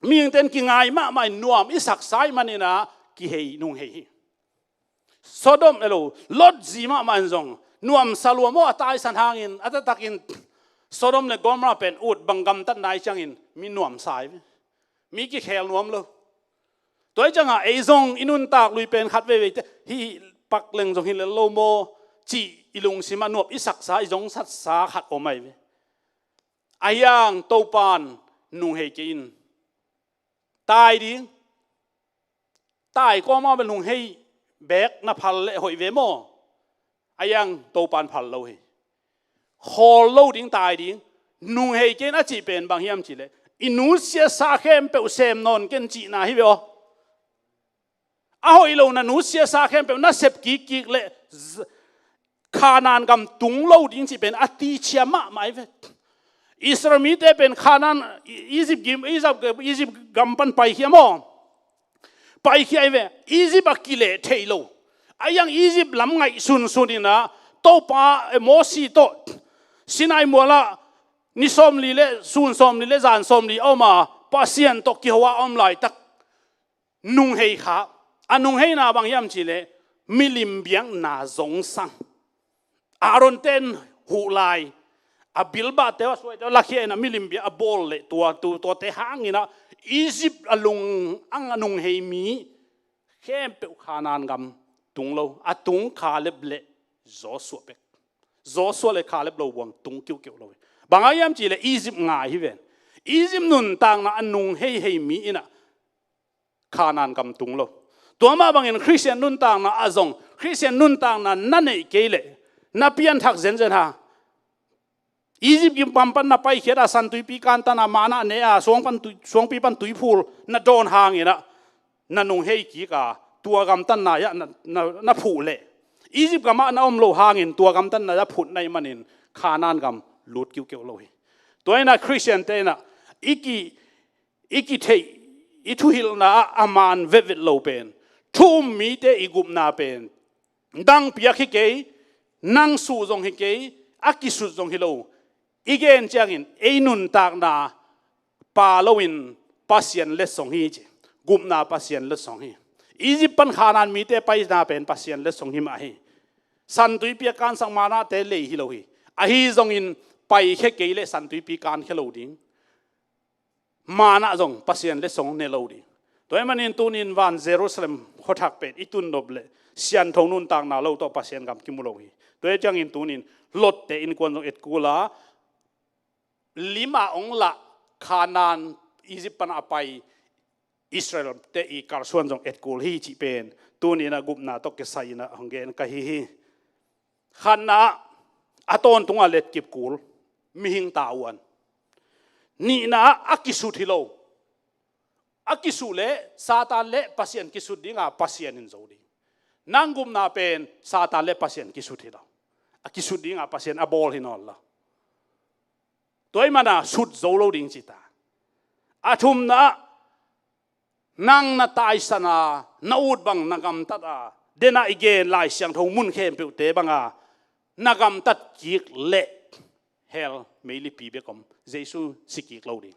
mihingte in kingai mahmah in nuam i saksa ahih manin ah kihei nunghei hi. Sodom, elo, Lot zi mahmah in zong nuamsa lua maw, a taisan hangin, a taktakin Sodom le Gomorrah pen ut bang gamtatna i ciangin mi nuamsa hi ve. Mi kikhel nuam lo. Tua hi ciangah ei zong i nuntak lui pen khat veivei teh hih pak leng zong hi lel lo maw cih i lungsim ah nuam i saksa, i zongsatsa khat om ahi ve. Ahi hang Topan nunghei kei in. Tai ding. Tai kawma bel nunghei bek na phal leh hoih ve maw? Ahi hang Topan phal lo hi. Khawl lo ding, tai ding. Nunghei kei in a cih pen bang hiam cih leh, i nutsiatsa khempeuh sem nawn ken cihna hi ve aw. A hoih lo na nutsiatsa khempeuh na sep kikkik leh z-, Khanaan gam tung lo ding cih pen a tichia mahmah hi ve. Israel mite pen Khanaan, I-, Egypt gim, Egypt, Egypt gam pan paikhia maw? Paikhia hi ve. Egypt ah kileh thei lo. Ahi hang Egypt lam ngaih sunsun in ah, Topa, eh, Mosi tawh Sinai mual ah ni sawmli le, sun sawmli le zan sawmli a om a, Pasian tawh kiho a om laitak nunghei kha. A nungheina bang hiam cih leh milim biakna zongsang. Aaron-te in huh lai, a bilbahte uh, a suaite uh lakhia in ah milim biak a bawl leh tua, tu, tuate hangin ah Egypt a lung ang a nunghei mi khempeuh Khanaan gam tung lo. A tung Kaleb le Joshua bek. Joshua le Kaleb lo buang tung kiukiu lo hi. Bang hang hiam cih leh Egypt ngai hi ven. Egypt nuntakna a nunghei hei mi in ah Khanaan gam tung lo. Tua mah bangin Khristian nuntakna ah zong, Khristian nuntakna na neih kei leh, na pianthak zenzen hang, Egypt gam pan na paikhiat a, San Tuipi kantan a, manna ne a, suang pan tui, suangpi pan tuiphul na dawn hangin ah na nunghei kik a, tua gamtatna ah na, na, na phuh leh, Egypt gam ah na om loh hangin tua gamtatna ah phut na hih manin Khanaan gam lut kiukiu lo hi. Tua in ah Khristiante in ah i ki i kitheih, i thuhilhna ah a man vetvet lo pen, thu um mite i gupna pen, dang piak hi kei, nang suh zong hi kei, a kisut zong hi lo. I gen ciangin ei nuntakna pa loin Pasian letsong hi ci. Gupna Pasian letsong hi. Egypt pan Khanaan mite paina pen Pasian letsong hi mah hi. Santuipi a kansak manate lei hi lo hi. Ahi zongin paikhia kei leh Santuipi kankhia lo ding. Manna zong Pasian letsong ne lo ding. Tua ahih manin tunin van Jerusalem khuathak pen i tun nop leh siangtho nuntakna lo tawh Pasian gam kimu lo hi. Tua hi ciangin tunin Lot-te innkuan zong etkul a, lim a hong lah Kanaan, Egypt pan a pai Israel-te i kalsuan zong etkul hi cih pen tunin a gupna tawh kisai in a hong gen ka hi hi. Khatna ah, a tawntung a letkip kul, mihing tavuan. Nihna ah, a kisut hi lo. A kisut leh Satan leh Pasian kisut ding a, Pasian in zo ding. Nang gupna pen Satan leh Pasian kisut hi lo. A kisut ding a, Pasian a bawl hi nawn lo. Tua ahih manin sut zo lo ding ci ta. A thumna ah, nang na taisan a, na ut bang na gamtat a, den a i gen Lai Siangtho mun khempeuhte bang a, na gamtat kik leh hell meilipi bek om, Jesu si kik lo ding.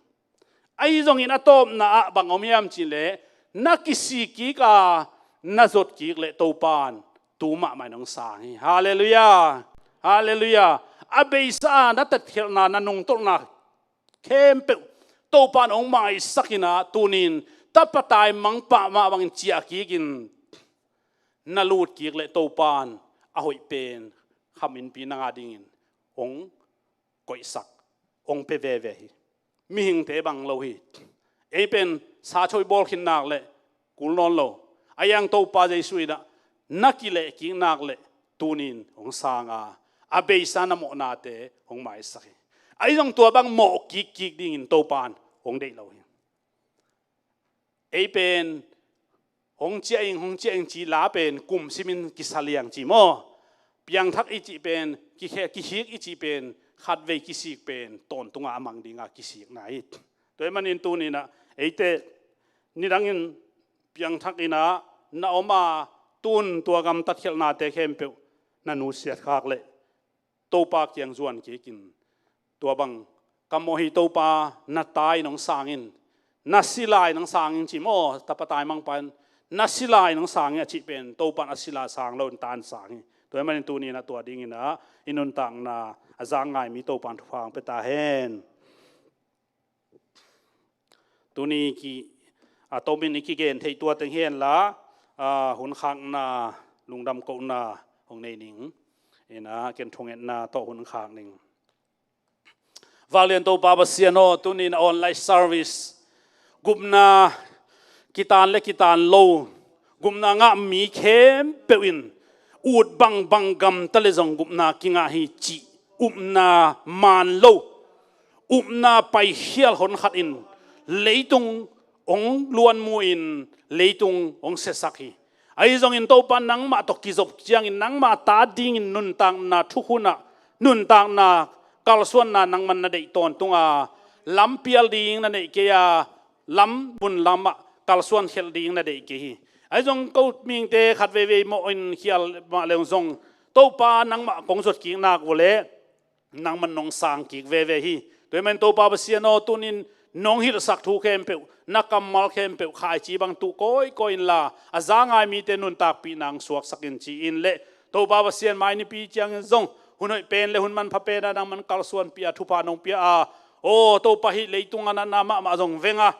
Ahi zongin a tawpna ah bang om hiam cih leh, na kisik kik a, na zot kik leh Topa'n tu mahmah in hong sang hi. Halleluiah. Halleluiah. A beisa a na tatkhialhna, na nungtolhna khempeuh Topa'n hong maisak in a, tunin tapa taimang pah mah bangin ciah kik in, na lut kik leh Topa'n a hoih pen kham innpi nang a dingin hong koihsak, hong pia veve hi. Mihingte bang lo hi. Ei pen sa choi bawl khin nak leh kul nawn lo. Ahi zong Topa Jesu in a, na kileh kik nak leh tunin hong sang a, a beisa na mawhnate hong maisak hi. Ahi zong tua bang mawh kikkik dingin Topa'n hong deih lo hi. Ei pen hong ciah ing, hong ciah ing ci la pen kum simin kisa liang ci maw? Piangthak i cih pen, kikhe-, kihik i cih pen, khatvei kisik pen tawntung a mang ding a kisikna hi. Tua ahih manin tunin a, eite nidangin piangthak in a na om a, tun tua gamtat khialhnate khempeuh na nusiat khak leh Topa kiang zuan kik in, tua bang ka mawh hi, Topa na tai in hong sang in, na sila in hong sang in ci maw? Tapa taimang pa'n na sila in hong sang in a cih pen Topa'n a sila sang lo in, ta'n sang hi. Tua ahih manin tunin a tua dingin a i nuntakna a zak ngai mi Topa'n thupha hong pia ta hen. Tuni ki, a, tomin i kigen theih tua teng hi hen la, a, hun khakna, lungdam kohna hong nei ning. In a, ken thungetna tawh hun khak ning. Vanglian Topa Pasian aw, tunin a online service, gupna kitan leh kitan lo, gupna ngah mi khempeuh in ut bangbang gamta leh zong gupna kingah hi cih upna man lo, upna paikhial honkhat in leitung hong luanmu in leitung hong siasak hi. Ahi zongin Topa nangmah tawh kizop ciangin nangmah ta dingin nuntakna thukhun ah, nuntakna kalsuanna nangman na deih tawntung a, lampial ding na neih kei a, lam mun lamah kalsuan khelh ding na deih kei hi. Ahi zong ko mihingte khat veivei mawh in khial mah leng zong Topa nangmah kong zot kik nak uh leh nangman nong sang kik veve hi. Tua ahih manin Topa Pasian aw, tunin nong hilhsak thu khempeuh, na kammal khempeuh khaici bang tuh kawikawi inla, a za ngai mite nuntakpih nang suaksak in ci-in leh Topa Pasian mai nipi ciangin zong hun hoih pen leh hun manpha pen ah nangman kalsuanpih a, thupha nong pia a, aw Topa, hih leitung a natna mahmah zong veng a,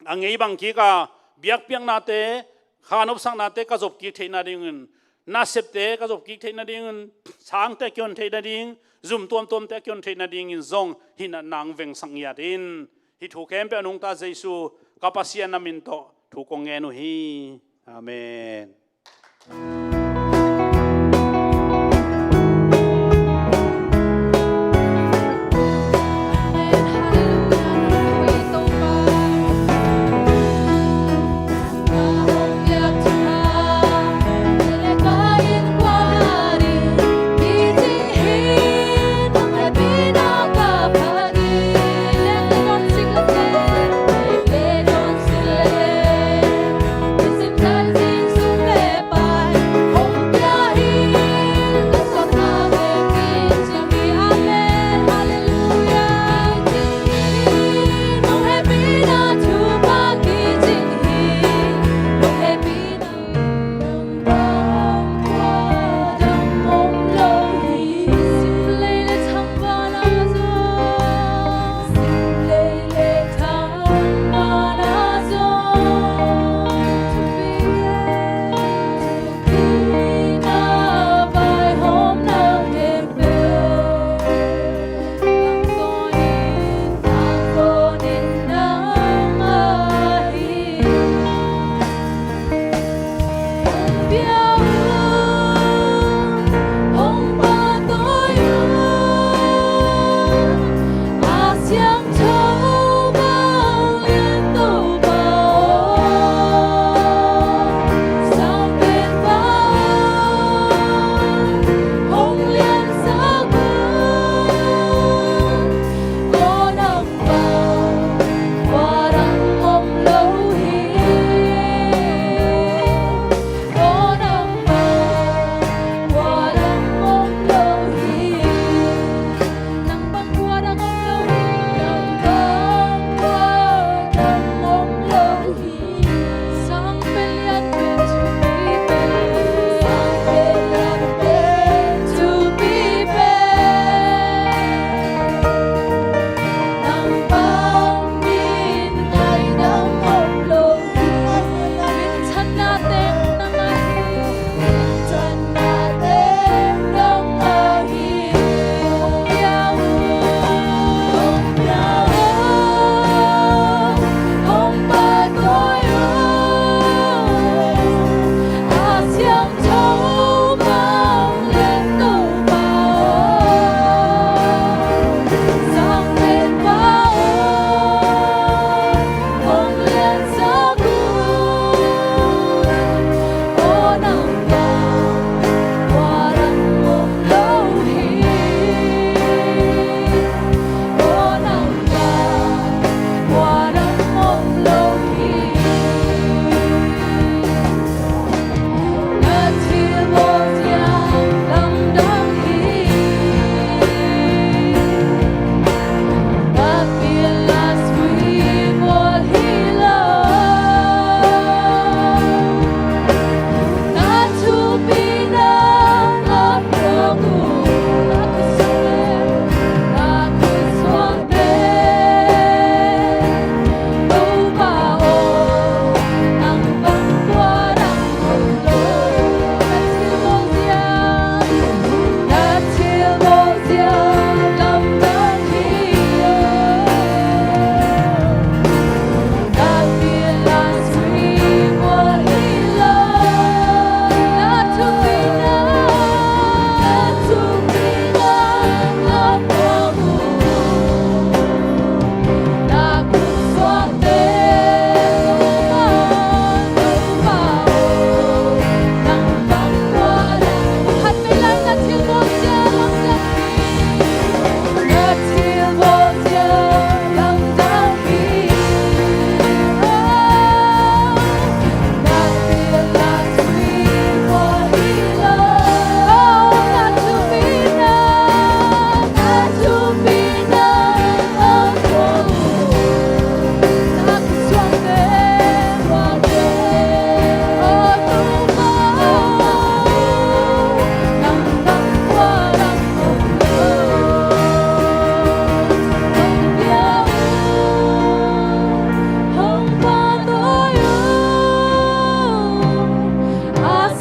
a ngei bang kik a, biakpiaknate, khanopsaknate ka zop kik theih nadingin, nasepte ka zop kik theih nadingin, sangte a kihon theih nading, zum tuamtuamte a kihon theih nadingin zong hih natna hong vengsak ngiat in. Hih thu khempeuh a nungta Jesu ka Pasian na min tawh thu kong ngen uh hi. Amen.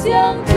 ciang